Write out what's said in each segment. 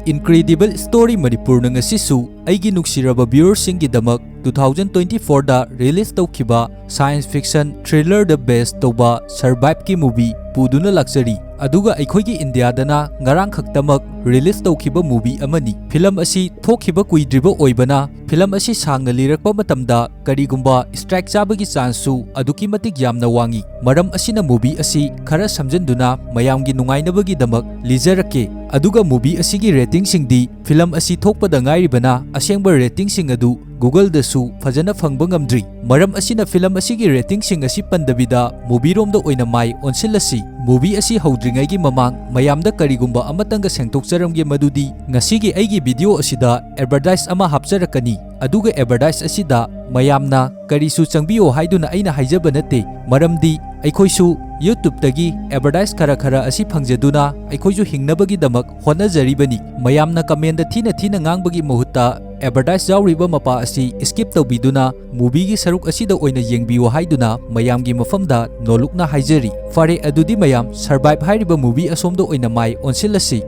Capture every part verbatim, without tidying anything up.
Incredible Story ꯃꯅꯤꯄꯨꯔꯅ ꯉꯁꯤꯁꯨ ꯑꯩꯒꯤ ꯅꯨꯡꯁꯤꯔꯕ viewersꯁꯤꯡꯒꯤꯗꯃꯛ two thousand twenty fourꯗ release ꯇꯧꯈꯤꯕ science fiction thrillerꯗ base ꯇꯧꯕ Surviveꯀꯤ movie ꯄꯨꯗꯨꯅ ꯂꯥꯛꯆꯔꯤ꯫ ꯑꯗꯨꯒ ꯑꯩꯈꯣꯏꯒꯤ ꯏꯟꯗꯤꯌꯥꯗꯅ ꯉꯔꯥꯡ ꯈꯛꯇꯃꯛ release ꯇꯧꯈꯤꯕ movie ꯑꯃꯅꯤ꯫ Film ꯑꯁꯤ ꯊꯣꯛꯈꯤꯕ ꯀꯨꯏꯗ꯭ꯔꯤꯕ ꯑꯣꯏꯕꯅ film ꯑꯁꯤ ꯁꯥꯡꯅ ꯂꯤꯔꯛꯄ ꯃꯇꯝꯗ ꯀꯔꯤꯒꯨꯝꯕ strike ꯆꯥꯕꯒꯤ chanceꯁꯨ ꯑꯗꯨꯛꯀꯤ ꯃꯇꯤꯛ ꯌꯥꯝꯅ ꯋꯥꯡꯏ꯫ ꯃꯔꯝ ꯑꯁꯤꯅ movie ꯑꯁꯤ ꯈꯔ ꯁꯝꯖꯟꯗꯨꯅ ꯃꯌꯥꯝꯒꯤ ꯅꯨꯡꯉꯥꯏꯅꯕꯒꯤꯗꯃꯛ ꯂꯤꯖꯔꯛꯀꯦ꯫ ꯑꯗꯨꯒ movie ꯑꯁꯤꯒꯤ ratingꯁꯤꯡꯗꯤ film ꯑꯁꯤ ꯊꯣꯛꯄꯗ ꯉꯥꯏꯔꯤꯕꯅ ꯑꯁꯦꯡꯕ ratingꯁꯤꯡ ꯑꯗꯨ Googleꯗꯁꯨ ꯐꯖꯅ ꯐꯪꯕ ꯉꯝꯗ꯭ꯔꯤ꯫ ꯃꯔꯝ ꯑꯁꯤꯅ film ꯑꯁꯤꯒꯤ ratingꯁꯤꯡ ꯑꯁꯤ ꯄꯟꯗꯕꯤꯗ movieꯔꯣꯝꯗ ꯑꯣꯏꯅ ꯃꯥꯏ ꯑꯣꯟꯁꯤꯜꯂꯁꯤ꯫ Movie ꯑꯁꯤ ꯍꯧꯗ꯭ꯔꯤꯉꯩꯒꯤ ꯃꯃꯥꯡ ꯃꯌꯥꯝꯗ ꯀꯔꯤꯒꯨꯝꯕ ꯑꯃꯇꯪꯒ ꯁꯦꯡꯗꯣꯛꯆꯔꯝꯒꯦ, ꯃꯗꯨꯗꯤ ꯉꯁꯤꯒꯤ ꯑꯩꯒꯤ video ꯑꯁꯤꯗ advertise ꯑꯃ ꯍꯥꯞꯆꯔꯛꯀꯅꯤ꯫ ꯑꯗꯨꯒ advertise ꯑꯁꯤꯗ ꯃꯌꯥꯝꯅ ꯀꯔꯤꯁꯨ ꯆꯪꯕꯤꯌꯣ ꯍꯥꯏꯗꯨꯅ ꯑꯩꯅ ꯍꯥꯏꯖꯕ ꯅꯠꯇꯦ, ꯃꯔꯝꯗꯤ ꯑꯩꯈꯣꯏꯁꯨ YouTubeꯇꯒꯤ advertise ꯈꯔ ꯈꯔ ꯑꯁꯤ ꯐꯪꯖꯗꯨꯅ ꯑꯩꯈꯣꯏꯁꯨ ꯍꯤꯡꯅꯕꯒꯤꯗꯃꯛ ꯍꯣꯠꯅꯖꯔꯤꯕꯅꯤ꯫ ꯃꯌꯥꯝꯅ commentꯗ ꯊꯤꯅ ꯊꯤꯅ ꯉꯥꯡꯕꯒꯤ ꯃꯍꯨꯠꯇ advertise ꯌꯥꯎꯔꯤꯕ ꯃꯄꯥ ꯑꯁꯤ skip ꯇꯧꯕꯤꯗꯨꯅ movieꯒꯤ ꯁꯔꯨꯛ ꯑꯁꯤꯗ ꯑꯣꯏꯅ ꯌꯦꯡꯕꯤꯌꯨ ꯍꯥꯏꯗꯨꯅ ꯃꯌꯥꯝꯒꯤ ꯃꯐꯝꯗ ꯅꯣꯂꯨꯛꯅ ꯍꯥꯏꯖꯔꯤ꯫ ꯐꯔꯦ, ꯑꯗꯨꯗꯤ ꯃꯌꯥꯝ Survive ꯍꯥꯏꯔꯤꯕ movie ꯑꯁꯣꯝꯗ ꯑꯣꯏꯅ ꯃꯥꯏ ꯑꯣꯟꯁꯤꯜꯂꯁꯤ꯫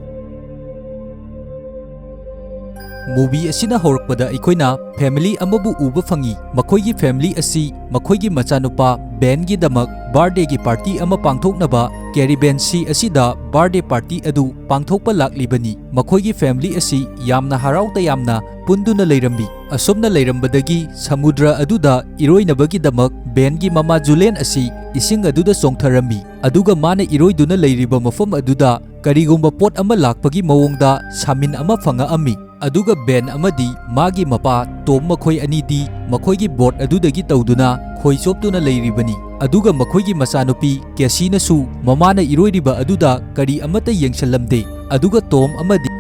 Movie ꯑꯁꯤꯅ ꯍꯧꯔꯛꯄꯗ ꯑꯩꯈꯣꯏꯅ family ꯑꯃꯕꯨ ꯎꯕ ꯐꯪꯏ꯫ ꯃꯈꯣꯏꯒꯤ family ꯑꯁꯤ ꯃꯈꯣꯏꯒꯤ ꯃꯆꯥꯅꯨꯄꯥ Benꯒꯤꯗꯃꯛ birthdayꯒꯤ party ꯑꯃ ꯄꯥꯡꯊꯣꯛꯅꯕ Caribbean Sea ꯑꯁꯤꯗ birthday party ꯑꯗꯨ ꯄꯥꯡꯊꯣꯛꯄ ꯂꯥꯛꯂꯤꯕꯅꯤ꯫ ꯃꯈꯣꯏꯒꯤ family ꯑꯁꯤ ꯌꯥꯝꯅ ꯍꯔꯥꯎ ꯇꯌꯥꯝꯅ ꯄꯨꯟꯗꯨꯅ ꯂꯩꯔꯝꯃꯤ꯫ ꯑꯁꯨꯝꯅ ꯂꯩꯔꯝꯕꯗꯒꯤ ꯁꯃꯨꯗ꯭ꯔ ꯑꯗꯨꯗ ꯏꯔꯣꯏꯅꯕꯒꯤꯗꯃꯛ Benꯒꯤ ꯃꯃꯥ Julian ꯑꯁꯤ ꯏꯁꯤꯡ ꯑꯗꯨꯗ ꯆꯣꯡꯊꯔꯝꯃꯤ꯫ ꯑꯗꯨꯒ ꯃꯥꯅ ꯏꯔꯣꯏꯗꯨꯅ ꯂꯩꯔꯤꯕ ꯃꯐꯝ ꯑꯗꯨꯗ ꯀꯔꯤꯒꯨꯝꯕ ꯄꯣꯠ ꯑꯃ ꯂꯥꯛꯄꯒꯤ ꯃꯑꯣꯡꯗ ꯁꯥꯃꯤꯟ ꯑꯃ ꯐꯪꯉꯛꯑꯝꯃꯤ꯫ ꯑꯗꯨꯒ Ben ꯑꯃꯗꯤ ꯃꯥꯒꯤ ꯃꯄꯥ Tom ꯃꯈꯣꯏ ꯑꯅꯤꯗꯤ ꯃꯈꯣꯏꯒꯤ boat ꯑꯗꯨꯗꯒꯤ ꯇꯧꯗꯨꯅ ꯈꯣꯏ ꯆꯣꯞꯇꯨꯅ ꯂꯩꯔꯤꯕꯅꯤ꯫ ꯑꯗꯨꯒ ꯃꯈꯣꯏꯒꯤ ꯃꯆꯥꯅꯨꯄꯤ Cassieꯅꯁꯨ ꯃꯃꯥꯅ ꯏꯔꯣꯏꯔꯤꯕ ꯑꯗꯨꯗ ꯀꯔꯤ ꯑꯃꯠꯇ ꯌꯦꯡꯁꯤꯜꯂꯝꯗꯦ꯫ ꯑꯗꯨꯒ Tom ꯑꯃꯗꯤ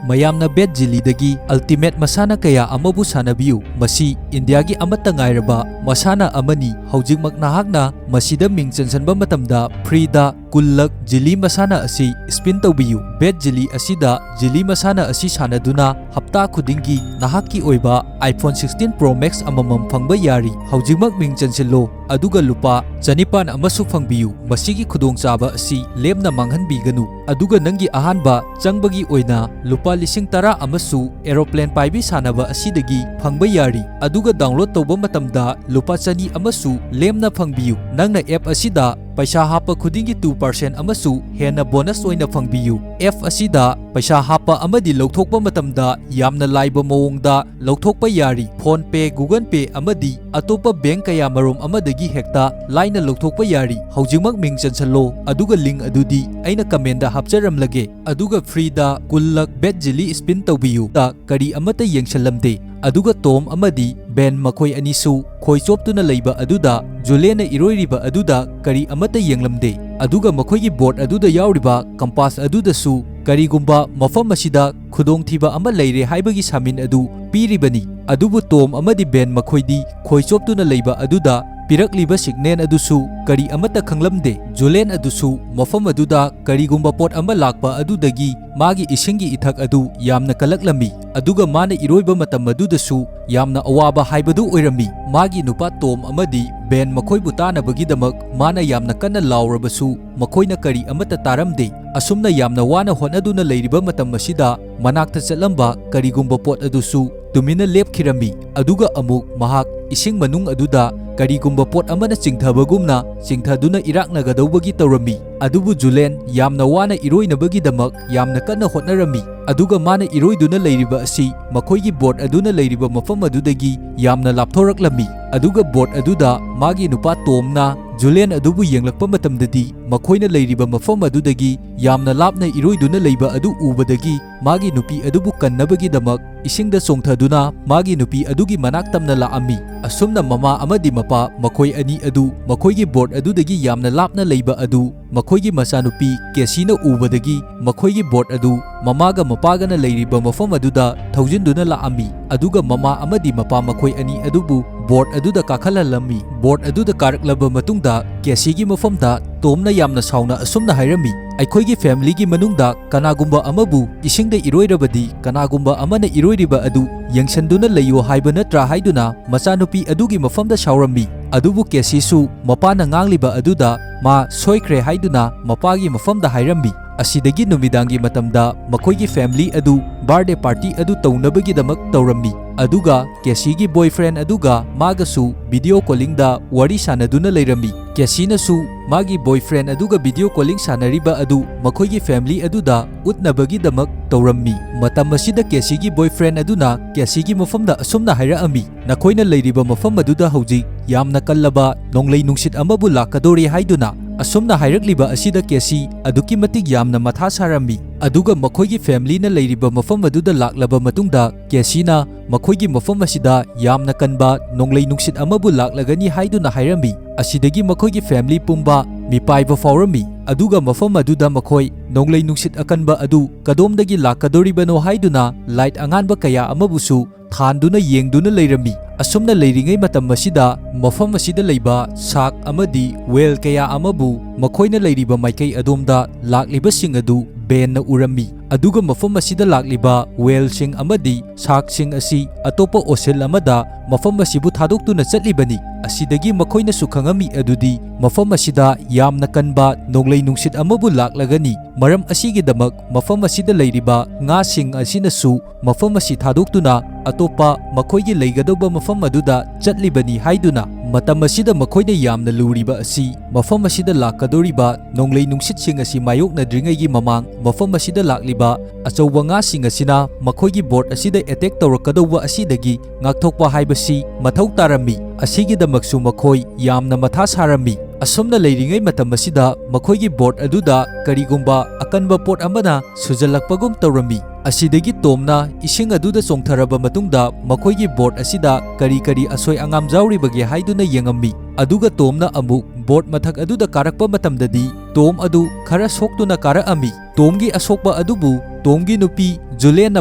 ꯃꯌꯥꯝꯅ ꯕꯦꯠ ꯖꯤꯂꯤꯗꯒꯤ Ultimate ꯃꯁꯥꯟꯅ ꯀꯌꯥ ꯑꯃꯕꯨ ꯁꯥꯟꯅꯕꯤꯌꯨ꯫ ꯃꯁꯤ ꯏꯟꯗꯤꯌꯥꯒꯤ ꯑꯃꯠꯇ ꯉꯥꯏꯔꯕ ꯃꯁꯥꯟꯅ ꯑꯃꯅꯤ꯫ ꯍꯧꯖꯤꯛꯃꯛ ꯅꯍꯥꯛꯅ ꯃꯁꯤꯗ ꯃꯤꯡ ꯆꯟꯁꯤꯟꯕ ꯃꯇꯝꯗ freeꯗ ꯀꯨꯟꯂꯛ ꯖꯤꯂꯤ ꯃꯁꯥꯟꯅ ꯑꯁꯤ ꯁ꯭ꯄꯤꯟ ꯇꯧꯕꯤꯌꯨ꯫ ꯕꯦꯠ ꯖꯤꯂꯤ ꯑꯁꯤꯗ ꯖꯤꯂꯤ ꯃꯁꯥꯟꯅ ꯑꯁꯤ ꯁꯥꯟꯅꯗꯨꯅ ꯍꯞꯇꯥ ꯈꯨꯗꯤꯡꯒꯤ ꯅꯍꯥꯛꯀꯤ ꯑꯣꯏꯕ iPhone sixteen Pro Max ꯑꯃꯃꯝ ꯐꯪꯕ ꯌꯥꯔꯤ꯫ ꯍꯧꯖꯤꯛꯃꯛ ꯃꯤꯡ ꯆꯟꯁꯤꯜꯂꯣ, ꯑꯗꯨꯒ ꯂꯨꯄꯥ ꯆꯅꯤꯄꯥꯟ ꯑꯃꯁꯨ ꯐꯪꯕꯤꯌꯨ꯫ ꯃꯁꯤꯒꯤ ꯈꯨꯗꯣꯡꯆꯥꯕ ꯑꯁꯤ ꯂꯦꯝꯅ ꯃꯥꯡꯍꯟꯕꯤꯒꯅꯨ꯫ ꯑꯗꯨꯒ ꯅꯪꯒꯤ ꯑꯍꯥꯟꯕ ꯆꯪꯕꯒꯤ ꯑꯣꯏꯅ ꯂꯨꯄꯥ ꯂꯤꯁꯤꯡ ꯇꯔꯥ ꯑꯃꯁꯨ ꯑꯦꯔꯣꯄ꯭ꯂꯦꯟ ꯄꯥꯏꯕꯤ ꯁꯥꯟꯅꯕ ꯑꯁꯤꯗꯒꯤ ꯐꯪꯕ ꯌꯥꯔꯤ꯫ ꯑꯗꯨꯒ ꯗꯥꯎꯟꯂꯣꯗ ꯇꯧꯕ ꯃꯇꯝꯗ ꯂꯨꯄꯥ ꯆꯅꯤ ꯑꯃꯁꯨ ꯂꯦꯝꯅ ꯐꯪꯕꯤꯌꯨ꯫ ꯅꯪꯅ ꯑꯦꯞ ꯑꯁꯤꯗ ꯄꯩꯁꯥ ꯍꯥꯞꯄ ꯈꯨꯗꯤꯡꯒꯤ two percent ꯑꯃꯁꯨ ꯍꯦꯟꯅ ꯕꯣꯅꯁ ꯑꯣꯏꯅ ꯐꯪꯕꯤꯌꯨ꯫ ꯑꯦꯞ ꯑꯁꯤꯗ ꯄꯩꯁꯥ ꯍꯥꯞꯄ ꯑꯃꯗꯤ ꯂꯧꯊꯣꯛꯄ ꯃꯇꯝꯗ ꯌꯥꯝꯅ ꯂꯥꯏꯕ ꯃꯑꯣꯡꯗ ꯂꯧꯊꯣꯛꯄ ꯌꯥꯔꯤ꯫ PhonePe, Google Pay ꯑꯃꯗꯤ ꯑꯇꯣꯞꯄ ꯕꯦꯡꯛ ꯀꯌꯥꯃꯔꯨꯝ ꯑꯃꯗꯒꯤ ꯍꯦꯛꯇ ꯂꯥꯏꯅ ꯂꯧꯊꯣꯛꯄ ꯌꯥꯔꯤ꯫ ꯍꯧꯖꯤꯛꯃꯛ ꯃꯤꯡ ꯆꯟꯁꯜꯂꯣ, ꯑꯗꯨꯒ ꯂꯤꯡꯛ ꯑꯗꯨꯗꯤ ꯑꯩꯅ ꯀꯃꯦꯟꯗ ꯍꯥꯞꯆꯔꯝꯂꯒꯦ꯫ ꯑꯗꯨꯒ ꯐ꯭ꯔꯤꯗ ꯀꯨꯟꯂꯛ ꯕꯦꯠ ꯖꯤꯂꯤ ꯁ꯭ꯄꯤꯟ ꯇꯧꯕꯤꯌꯨ꯫ ꯇ ꯀꯔꯤ ꯑꯃꯠꯇ ꯌꯦꯡꯁꯜꯂꯝꯗꯦ꯫ ꯑꯗꯨꯒ ꯇꯣꯝ ꯑꯃꯗꯤ ꯕꯦꯟ ꯃꯈꯣꯏ ꯑꯅꯤꯁꯨ ꯈꯣꯏ ꯆꯣꯞꯇꯨꯅ ꯂꯩꯕ ꯑꯗꯨꯗ, ꯖꯨꯂꯦꯟꯅ ꯏꯔꯣꯏꯔꯤꯕ ꯑꯗꯨꯗ ꯀꯔꯤ ꯑꯃꯠꯇ ꯌꯦꯡꯂꯝꯗꯦ꯫ ꯑꯗꯨꯒ ꯃꯈꯣꯏꯒꯤ ꯕꯣꯔꯗ ꯑꯗꯨꯗ ꯌꯥꯎꯔꯤꯕ ꯀꯝꯄꯥꯁ ꯑꯗꯨꯗꯁꯨ ꯀꯔꯤꯒꯨꯝꯕ ꯃꯐꯝ ꯑꯁꯤꯗ ꯈꯨꯗꯣꯡꯊꯤꯕ ꯑꯃ ꯂꯩꯔꯦ ꯍꯥꯏꯕꯒꯤ ꯁꯥꯃꯤꯟ ꯑꯗꯨ ꯄꯤꯔꯤꯕꯅꯤ꯫ ꯑꯗꯨꯕꯨ ꯇꯣꯝ ꯑꯃꯗꯤ ꯕꯦꯟ ꯃꯈꯣꯏꯗꯤ ꯈꯣꯏ ꯆꯣꯞꯇꯨꯅ ꯂꯩꯕ ꯑꯗꯨꯗ ꯄꯤꯔꯛꯂꯤꯕ ꯁꯤꯒꯅꯦꯜ ꯑꯗꯨꯁꯨ ꯀꯔꯤ ꯑꯃꯠꯇ ꯈꯪꯂꯝꯗꯦ꯫ ꯖꯨꯂꯦꯟ ꯑꯗꯨꯁꯨ ꯃꯐꯝ ꯑꯗꯨꯗ ꯀꯔꯤꯒꯨꯝꯕ ꯄꯣꯠ ꯑꯃ ꯂꯥꯛꯄ ꯑꯗꯨꯗꯒꯤ ꯃꯥꯒꯤ ꯏꯁꯤꯡꯒꯤ ꯏꯊꯛ ꯑꯗꯨ ꯌꯥꯝꯅ ꯀꯜꯂꯛꯂꯝꯃꯤ, ꯑꯗꯨꯒ ꯃꯥꯅ ꯏꯔꯣꯏꯕ ꯃꯇꯝ ꯑꯗꯨꯗꯁꯨ ꯌꯥꯝꯅ ꯑꯋꯥꯕ ꯍꯥꯏꯕꯗꯨ ꯑꯣꯏꯔꯝꯃꯤ꯫ ꯃꯥꯒꯤ ꯅꯨꯄꯥ ꯇꯣꯝ ꯑꯃꯗꯤ ꯕꯦꯟ ꯃꯈꯣꯏꯕꯨ ꯇꯥꯅꯕꯒꯤꯗꯃꯛ ꯃꯥꯅ ꯌꯥꯝꯅ ꯀꯟꯅ ꯂꯥꯎꯔꯕꯁꯨ, ꯃꯈꯣꯏꯅ ꯀꯔꯤ ꯑꯃꯠꯇ ꯇꯥꯔꯝꯗꯦ꯫ ꯑꯁꯨꯝꯅ ꯌꯥꯝꯅ ꯋꯥꯅ ꯍꯣꯠꯅꯗꯨꯅ ꯂꯩꯔꯤꯕ ꯃꯇꯝ ꯑꯁꯤꯗ, ꯃꯅꯥꯛꯇ ꯆꯠꯂꯝꯕ ꯀꯔꯤꯒꯨꯝꯕ ꯄꯣꯠ ꯑꯗꯨꯁꯨ ꯇꯨꯃꯤꯟꯅ ꯂꯦꯞꯈꯤꯔꯝꯃꯤ꯫ ꯑꯗꯨꯒ ꯑꯃꯨꯛ ꯃꯍꯥꯛ ꯏꯁꯤꯡ ꯃꯅꯨꯡ ꯑꯗꯨꯗ ꯀꯔꯤꯒꯨꯝꯕ ꯄꯣꯠ ꯑꯃꯅ ꯆꯤꯡꯊꯕꯒꯨꯝꯅ ꯆꯤꯡꯊꯗꯨꯅ ꯏꯔꯥꯛꯅꯒꯗꯧꯕꯒꯤ ꯇꯧꯔꯝꯃꯤ꯫ ꯑꯗꯨꯕꯨ ꯖꯨꯂꯦꯟ ꯌꯥꯝꯅ ꯋꯥꯅ ꯏꯔꯣꯏꯅꯕꯒꯤꯗꯃꯛ ꯌꯥꯝꯅ ꯀꯟꯅ ꯍꯣꯠꯅꯔꯝꯃꯤ꯫ ꯑꯗꯨꯒ ꯃꯥꯅ ꯏꯔꯣꯏꯗꯨꯅ ꯂꯩꯔꯤꯕ ꯑꯁꯤ ꯃꯈꯣꯏꯒꯤ ꯕꯣꯠ ꯑꯗꯨꯅ ꯂꯩꯔꯤꯕ ꯃꯐꯝ ꯑꯗꯨꯗꯒꯤ ꯌꯥꯝꯅ ꯂꯥꯞꯊꯣꯔꯛꯂꯝꯃꯤ꯫ ꯑꯗꯨꯒ ꯕꯣꯠ ꯑꯗꯨꯗ ꯃꯥꯒꯤ ꯅꯨꯄꯥ ꯇꯣꯝꯅ ꯖꯨꯂꯦꯟ ꯑꯗꯨꯕꯨ ꯌꯦꯡꯂꯛꯄ ꯃꯇꯝꯗꯗꯤ, ꯃꯈꯣꯏꯅ ꯂꯩꯔꯤꯕ ꯃꯐꯝ ꯑꯗꯨꯗꯒꯤ ꯌꯥꯝꯅ ꯂꯥꯞꯅ ꯏꯔꯣꯏꯗꯨꯅ ꯂꯩꯕ ꯑꯗꯨ ꯎꯕꯗꯒꯤ, ꯃꯥꯒꯤ ꯅꯨꯄꯤ ꯑꯗꯨꯕꯨ ꯀꯟꯅꯕꯒꯤꯗꯃꯛ ꯏꯁꯤꯡꯗ ꯆꯣꯡꯊꯗꯨꯅ ꯃꯥꯒꯤ ꯅꯨꯄꯤ ꯑꯗꯨꯒꯤ ꯃꯅꯥꯛ ꯇꯝꯅ ꯂꯥꯛꯑꯝꯃꯤ꯫ ꯑꯁꯨꯝꯅ ꯃꯃꯥ ꯑꯃꯗꯤ ꯃꯄꯥ ꯃꯈꯣꯏ ꯑꯅꯤ ꯑꯗꯨ ꯃꯈꯣꯏꯒꯤ ꯕꯣꯠ ꯑꯗꯨꯗꯒꯤ ꯌꯥꯝꯅ ꯂꯥꯞꯅ ꯂꯩꯕ ꯑꯗꯨ ꯃꯈꯣꯏꯒꯤ ꯃꯆꯥꯅꯨꯄꯤ ꯀꯦꯁꯤꯅ ꯎꯕꯗꯒꯤ ꯃꯈꯣꯏꯒꯤ ꯕꯣꯠ ꯑꯗꯨ ꯃꯃꯥꯒ ꯃꯄꯥꯒꯅ ꯂꯩꯔꯤꯕ ꯃꯐꯝ ꯑꯗꯨꯗ ꯊꯧꯖꯤꯟꯗꯨꯅ ꯂꯥꯛꯑꯝꯃꯤ꯫ ꯑꯗꯨꯒ ꯃꯃꯥ ꯑꯃꯗꯤ ꯃꯄꯥ ꯃꯈꯣꯏ ꯑꯅꯤ ꯑꯗꯨꯕꯨ ꯕꯣꯠ ꯑꯗꯨꯗ ꯀꯥꯈꯠꯍꯜꯂꯝꯃꯤ꯫ ꯕꯣꯠ ꯑꯗꯨꯗ ꯀꯥꯔꯛꯂꯕ ꯃꯇꯨꯡꯗ ꯀꯦꯁꯤꯒꯤ ꯃꯐꯝꯗ ꯇꯣꯝꯅ ꯌꯥꯝꯅ ꯁꯥꯎꯅ ꯑꯁꯨꯝꯅ ꯍꯥꯏꯔꯝꯃꯤ, "ꯑꯩꯈꯣꯏꯒꯤ ꯐꯦꯃꯤꯂꯤꯒꯤ ꯃꯅꯨꯡꯗ ꯀꯅꯥꯒꯨꯝꯕ ꯑꯃꯕꯨ ꯏꯁꯤꯡꯗ ꯏꯔꯣꯏꯔꯕꯗꯤ ꯀꯅꯥꯒꯨꯝꯕ ꯑꯃꯅ ꯏꯔꯣꯏꯔꯤꯕ ꯑꯗꯨ ꯌꯦꯡꯁꯤꯟꯗꯨꯅ ꯂꯩꯌꯣ ꯍꯥꯏꯕ ꯅꯠꯇ꯭ꯔꯥ?" ꯍꯥꯏꯗꯨꯅ ꯃꯆꯥꯅꯨꯄꯤ ꯑꯗꯨꯒꯤ ꯃꯐꯝꯗ ꯁꯥꯎꯔꯝꯃꯤ꯫ ꯑꯗꯨꯕꯨ ꯀꯦꯁꯤꯁꯨ ꯃꯄꯥꯅ ꯉꯥꯡꯂꯤꯕ ꯑꯗꯨꯗ ꯃꯥ ꯁꯣꯏꯈ꯭ꯔꯦ ꯍꯥꯏꯗꯨꯅ ꯃꯄꯥꯒꯤ ꯃꯐꯝꯗ ꯍꯥꯏꯔꯝꯃꯤ꯫ ꯑꯁꯤꯗꯒꯤ ꯅꯨꯃꯤꯗꯥꯡꯒꯤ ꯃꯇꯝꯗ ꯃꯈꯣꯏꯒꯤ ꯐꯦꯃꯤꯂꯤ ꯑꯗꯨ ꯕꯥꯔꯗꯦ ꯄꯥꯔꯇꯤ ꯑꯗꯨ ꯇꯧꯅꯕꯒꯤꯗꯃꯛ ꯇꯧꯔꯝꯃꯤ꯫ ꯑꯗꯨꯒ ꯀꯦꯁꯤꯒꯤ ꯕꯣꯏꯐ꯭ꯔꯦꯟ ꯑꯗꯨꯒ ꯃꯥꯒꯁꯨ ꯚꯤꯗꯤꯑꯣ ꯀꯣꯂꯤꯡꯗ ꯋꯥꯔꯤ ꯁꯥꯟꯅꯗꯨꯅ ꯂꯩꯔꯝꯃꯤ꯫ ꯀꯦꯁꯤꯅꯁꯨ ꯃꯥꯒꯤ ꯕꯣꯏꯐ꯭ꯔꯦꯟ ꯑꯗꯨꯒ ꯚꯤꯗꯤꯑꯣ ꯀꯣꯂꯤꯡ ꯁꯥꯟꯅꯔꯤꯕ ꯑꯗꯨ ꯃꯈꯣꯏꯒꯤ ꯐꯦꯃꯤꯂꯤ ꯑꯗꯨꯗ ꯎꯠꯅꯕꯒꯤꯗꯃꯛ ꯇꯧꯔꯝꯃꯤ꯫ ꯃꯇꯝ ꯑꯁꯤꯗ ꯀꯦꯁꯤꯒꯤ ꯕꯣꯏꯐ꯭ꯔꯦꯟ ꯑꯗꯨꯅ ꯀꯦꯁꯤꯒꯤ ꯃꯐꯝꯗ ꯑꯁꯨꯝꯅ ꯍꯥꯏꯔꯛꯑꯝꯃꯤ, "ꯅꯈꯣꯏꯅ ꯂꯩꯔꯤꯕ ꯃꯐꯝ ꯑꯗꯨꯗ ꯍꯧꯖꯤꯛ ꯌꯥꯝꯅ ꯀꯜꯂꯕ ꯅꯣꯡꯂꯩ ꯅꯨꯡꯁꯤꯠ ꯑꯃꯕꯨ ꯂꯥꯛꯀꯗꯧꯔꯤ" ꯍꯥꯏꯗꯨꯅ꯫ ꯑꯁꯨꯝꯅ ꯍꯥꯏꯔꯛꯂꯤꯕ ꯑꯁꯤꯗ ꯀꯦꯁꯤ ꯑꯗꯨꯛꯀꯤ ꯃꯇꯤꯛ ꯌꯥꯝꯅ ꯃꯊꯥ ꯁꯥꯔꯝꯃꯤ꯫ ꯑꯗꯨꯒ ꯃꯈꯣꯏꯒꯤ ꯐꯦꯃꯤꯂꯤꯅ ꯂꯩꯔꯤꯕ ꯃꯐꯝ ꯑꯗꯨꯗ ꯂꯥꯛꯂꯕ ꯃꯇꯨꯡꯗ ꯀꯦꯁꯤꯅ ꯃꯈꯣꯏꯒꯤ ꯃꯐꯝ ꯑꯁꯤꯗ ꯌꯥꯝꯅ ꯀꯟꯕ ꯅꯣꯡꯂꯩ ꯅꯨꯡꯁꯤꯠ ꯑꯃꯕꯨ ꯂꯥꯛꯂꯒꯅꯤ ꯍꯥꯏꯗꯨꯅ ꯍꯥꯏꯔꯝꯃꯤ꯫ ꯑꯁꯤꯗꯒꯤ ꯃꯈꯣꯏꯒꯤ ꯐꯦꯃꯤꯂꯤ ꯄꯨꯝꯕ ꯃꯤꯄꯥꯏꯕ ꯐꯥꯎꯔꯝꯃꯤ꯫ ꯑꯗꯨꯒ ꯃꯐꯝ ꯑꯗꯨꯗ ꯃꯈꯣꯏ ꯅꯣꯡꯂꯩ ꯅꯨꯡꯁꯤꯠ ꯑꯀꯟꯕ ꯑꯗꯨ ꯀꯗꯣꯝꯗꯒꯤ ꯂꯥꯛꯀꯗꯧꯔꯤꯕꯅꯣ ꯍꯥꯏꯗꯨꯅ ꯂꯥꯏꯠ ꯑꯉꯥꯟꯕ ꯀꯌꯥ ꯑꯃꯕꯨꯁꯨ ꯊꯥꯟꯗꯨꯅ ꯌꯦꯡꯗꯨꯅ ꯂꯩꯔꯝꯃꯤ꯫ ꯑꯁꯨꯝꯅ ꯂꯩꯔꯤꯉꯩ ꯃꯇꯝ ꯑꯁꯤꯗ ꯃꯐꯝ ꯑꯁꯤꯗ ꯂꯩꯕ ꯁꯥꯛ ꯑꯃꯗꯤ ꯋꯦꯜ ꯀꯌꯥ ꯑꯃꯕꯨ ꯃꯈꯣꯏꯅ ꯂꯩꯔꯤꯕ ꯃꯥꯏꯀꯩ ꯑꯗꯣꯝꯗ ꯂꯥꯛꯂꯤꯕꯁꯤꯡ ꯑꯗꯨ ꯕꯦꯟꯅ ꯎꯔꯝꯃꯤ꯫ ꯑꯗꯨꯒ ꯃꯐꯝ ꯑꯁꯤꯗ ꯂꯥꯛꯂꯤꯕ ꯋꯦꯜꯁꯤꯡ ꯑꯃꯗꯤ ꯁꯥꯛꯁꯤꯡ ꯑꯁꯤ ꯑꯇꯣꯞꯄ ꯑꯣꯁꯦꯟ ꯑꯃꯗ ꯃꯐꯝ ꯑꯁꯤꯕꯨ ꯊꯥꯗꯣꯛꯇꯨꯅ ꯆꯠꯂꯤꯕꯅꯤ꯫ ꯑꯁꯤꯗꯒꯤ ꯃꯈꯣꯏꯅꯁꯨ ꯈꯪꯉꯝꯃꯤ ꯑꯗꯨꯗꯤ ꯃꯐꯝ ꯑꯁꯤꯗ ꯌꯥꯝꯅ ꯀꯟꯕ ꯅꯣꯡꯂꯩ ꯅꯨꯡꯁꯤꯠ ꯑꯃꯕꯨ ꯂꯥꯛꯂꯒꯅꯤ꯫ ꯃꯔꯝ ꯑꯁꯤꯒꯤꯗꯃꯛ ꯃꯐꯝ ꯑꯁꯤꯗ ꯂꯩꯔꯤꯕ ꯉꯥꯁꯤꯡ ꯑꯁꯤꯅꯁꯨ ꯃꯐꯝ ꯑꯁꯤ ꯊꯥꯗꯣꯛꯇꯨꯅ ꯑꯇꯣꯞꯄ ꯃꯈꯣꯏꯒꯤ ꯂꯩꯒꯗꯧꯕ ꯃꯐꯝ ꯑꯗꯨꯗ ꯆꯠꯂꯤꯕꯅꯤ ꯍꯥꯏꯗꯨꯅ꯫ ꯃꯇꯝ ꯑꯁꯤꯗ ꯃꯈꯣꯏꯅ ꯌꯥꯝꯅ ꯂꯨꯔꯤꯕ ꯑꯁꯤ ꯃꯐꯝ ꯑꯁꯤꯗ ꯂꯥꯛꯀꯗꯧꯔꯤꯕ ꯅꯣꯡꯂꯩ ꯅꯨꯡꯁꯤꯠꯁꯤꯡ ꯑꯁꯤ ꯃꯥꯌꯣꯛꯅꯗ꯭ꯔꯤꯉꯩꯒꯤ ꯃꯃꯥꯡ ꯃꯐꯝ ꯑꯁꯤꯗ ꯂꯥꯛꯂꯤꯕ ꯑꯆꯧꯕ ꯉꯥꯁꯤꯡ ꯑꯁꯤꯅ ꯃꯈꯣꯏꯒꯤ ꯕꯣꯠ ꯑꯁꯤꯗ ꯑꯦꯇꯦꯛ ꯇꯧꯔꯛꯀꯗꯧꯕ ꯑꯁꯤꯗꯒꯤ ꯉꯥꯛꯊꯣꯛꯄ ꯍꯥꯏꯕꯁꯤ ꯃꯊꯧ ꯇꯥꯔꯝꯃꯤ꯫ ꯑꯁꯤꯒꯤꯗꯃꯛꯁꯨ ꯃꯈꯣꯏ ꯌꯥꯝꯅ ꯃꯊꯥ ꯁꯥꯔꯝꯃꯤ꯫ ꯑꯁꯨꯝꯅ ꯂꯩꯔꯤꯉꯩ ꯃꯇꯝ ꯑꯁꯤꯗ ꯃꯈꯣꯏꯒꯤ ꯕꯣꯠ ꯑꯗꯨꯗ ꯀꯔꯤꯒꯨꯝꯕ ꯑꯀꯟꯕ ꯄꯣꯠ ꯑꯃꯅ ꯁꯨꯖꯜꯂꯛꯄꯒꯨꯝ ꯇꯧꯔꯝꯃꯤ꯫ ꯑꯁꯤꯗꯒꯤ ꯇꯣꯝꯅ ꯏꯁꯤꯡ ꯑꯗꯨꯗ ꯆꯣꯡꯊꯔꯕ ꯃꯇꯨꯡꯗ ꯃꯈꯣꯏꯒꯤ ꯕꯣꯠ ꯑꯁꯤꯗ ꯀꯔꯤ ꯀꯔꯤ ꯑꯁꯣꯏ ꯑꯉꯥꯝ ꯌꯥꯎꯔꯤꯕꯒꯦ ꯍꯥꯏꯗꯨꯅ ꯌꯦꯡꯉꯝꯃꯤ꯫ ꯑꯗꯨꯒ ꯇꯣꯝꯅ ꯑꯃꯨꯛ ꯕꯣꯠ ꯃꯊꯛ ꯑꯗꯨꯗ ꯀꯥꯔꯛꯄ ꯃꯇꯝꯗꯗꯤ ꯇꯣꯝ ꯑꯗꯨ ꯈꯔ ꯁꯣꯛꯇꯨꯅ ꯀꯥꯔꯛꯑꯝꯃꯤ꯫ ꯇꯣꯝꯒꯤ ꯑꯁꯣꯛꯄ ꯑꯗꯨꯕꯨ ꯇꯣꯝꯒꯤ ꯅꯨꯄꯤ ꯖꯨꯂꯦꯟꯅ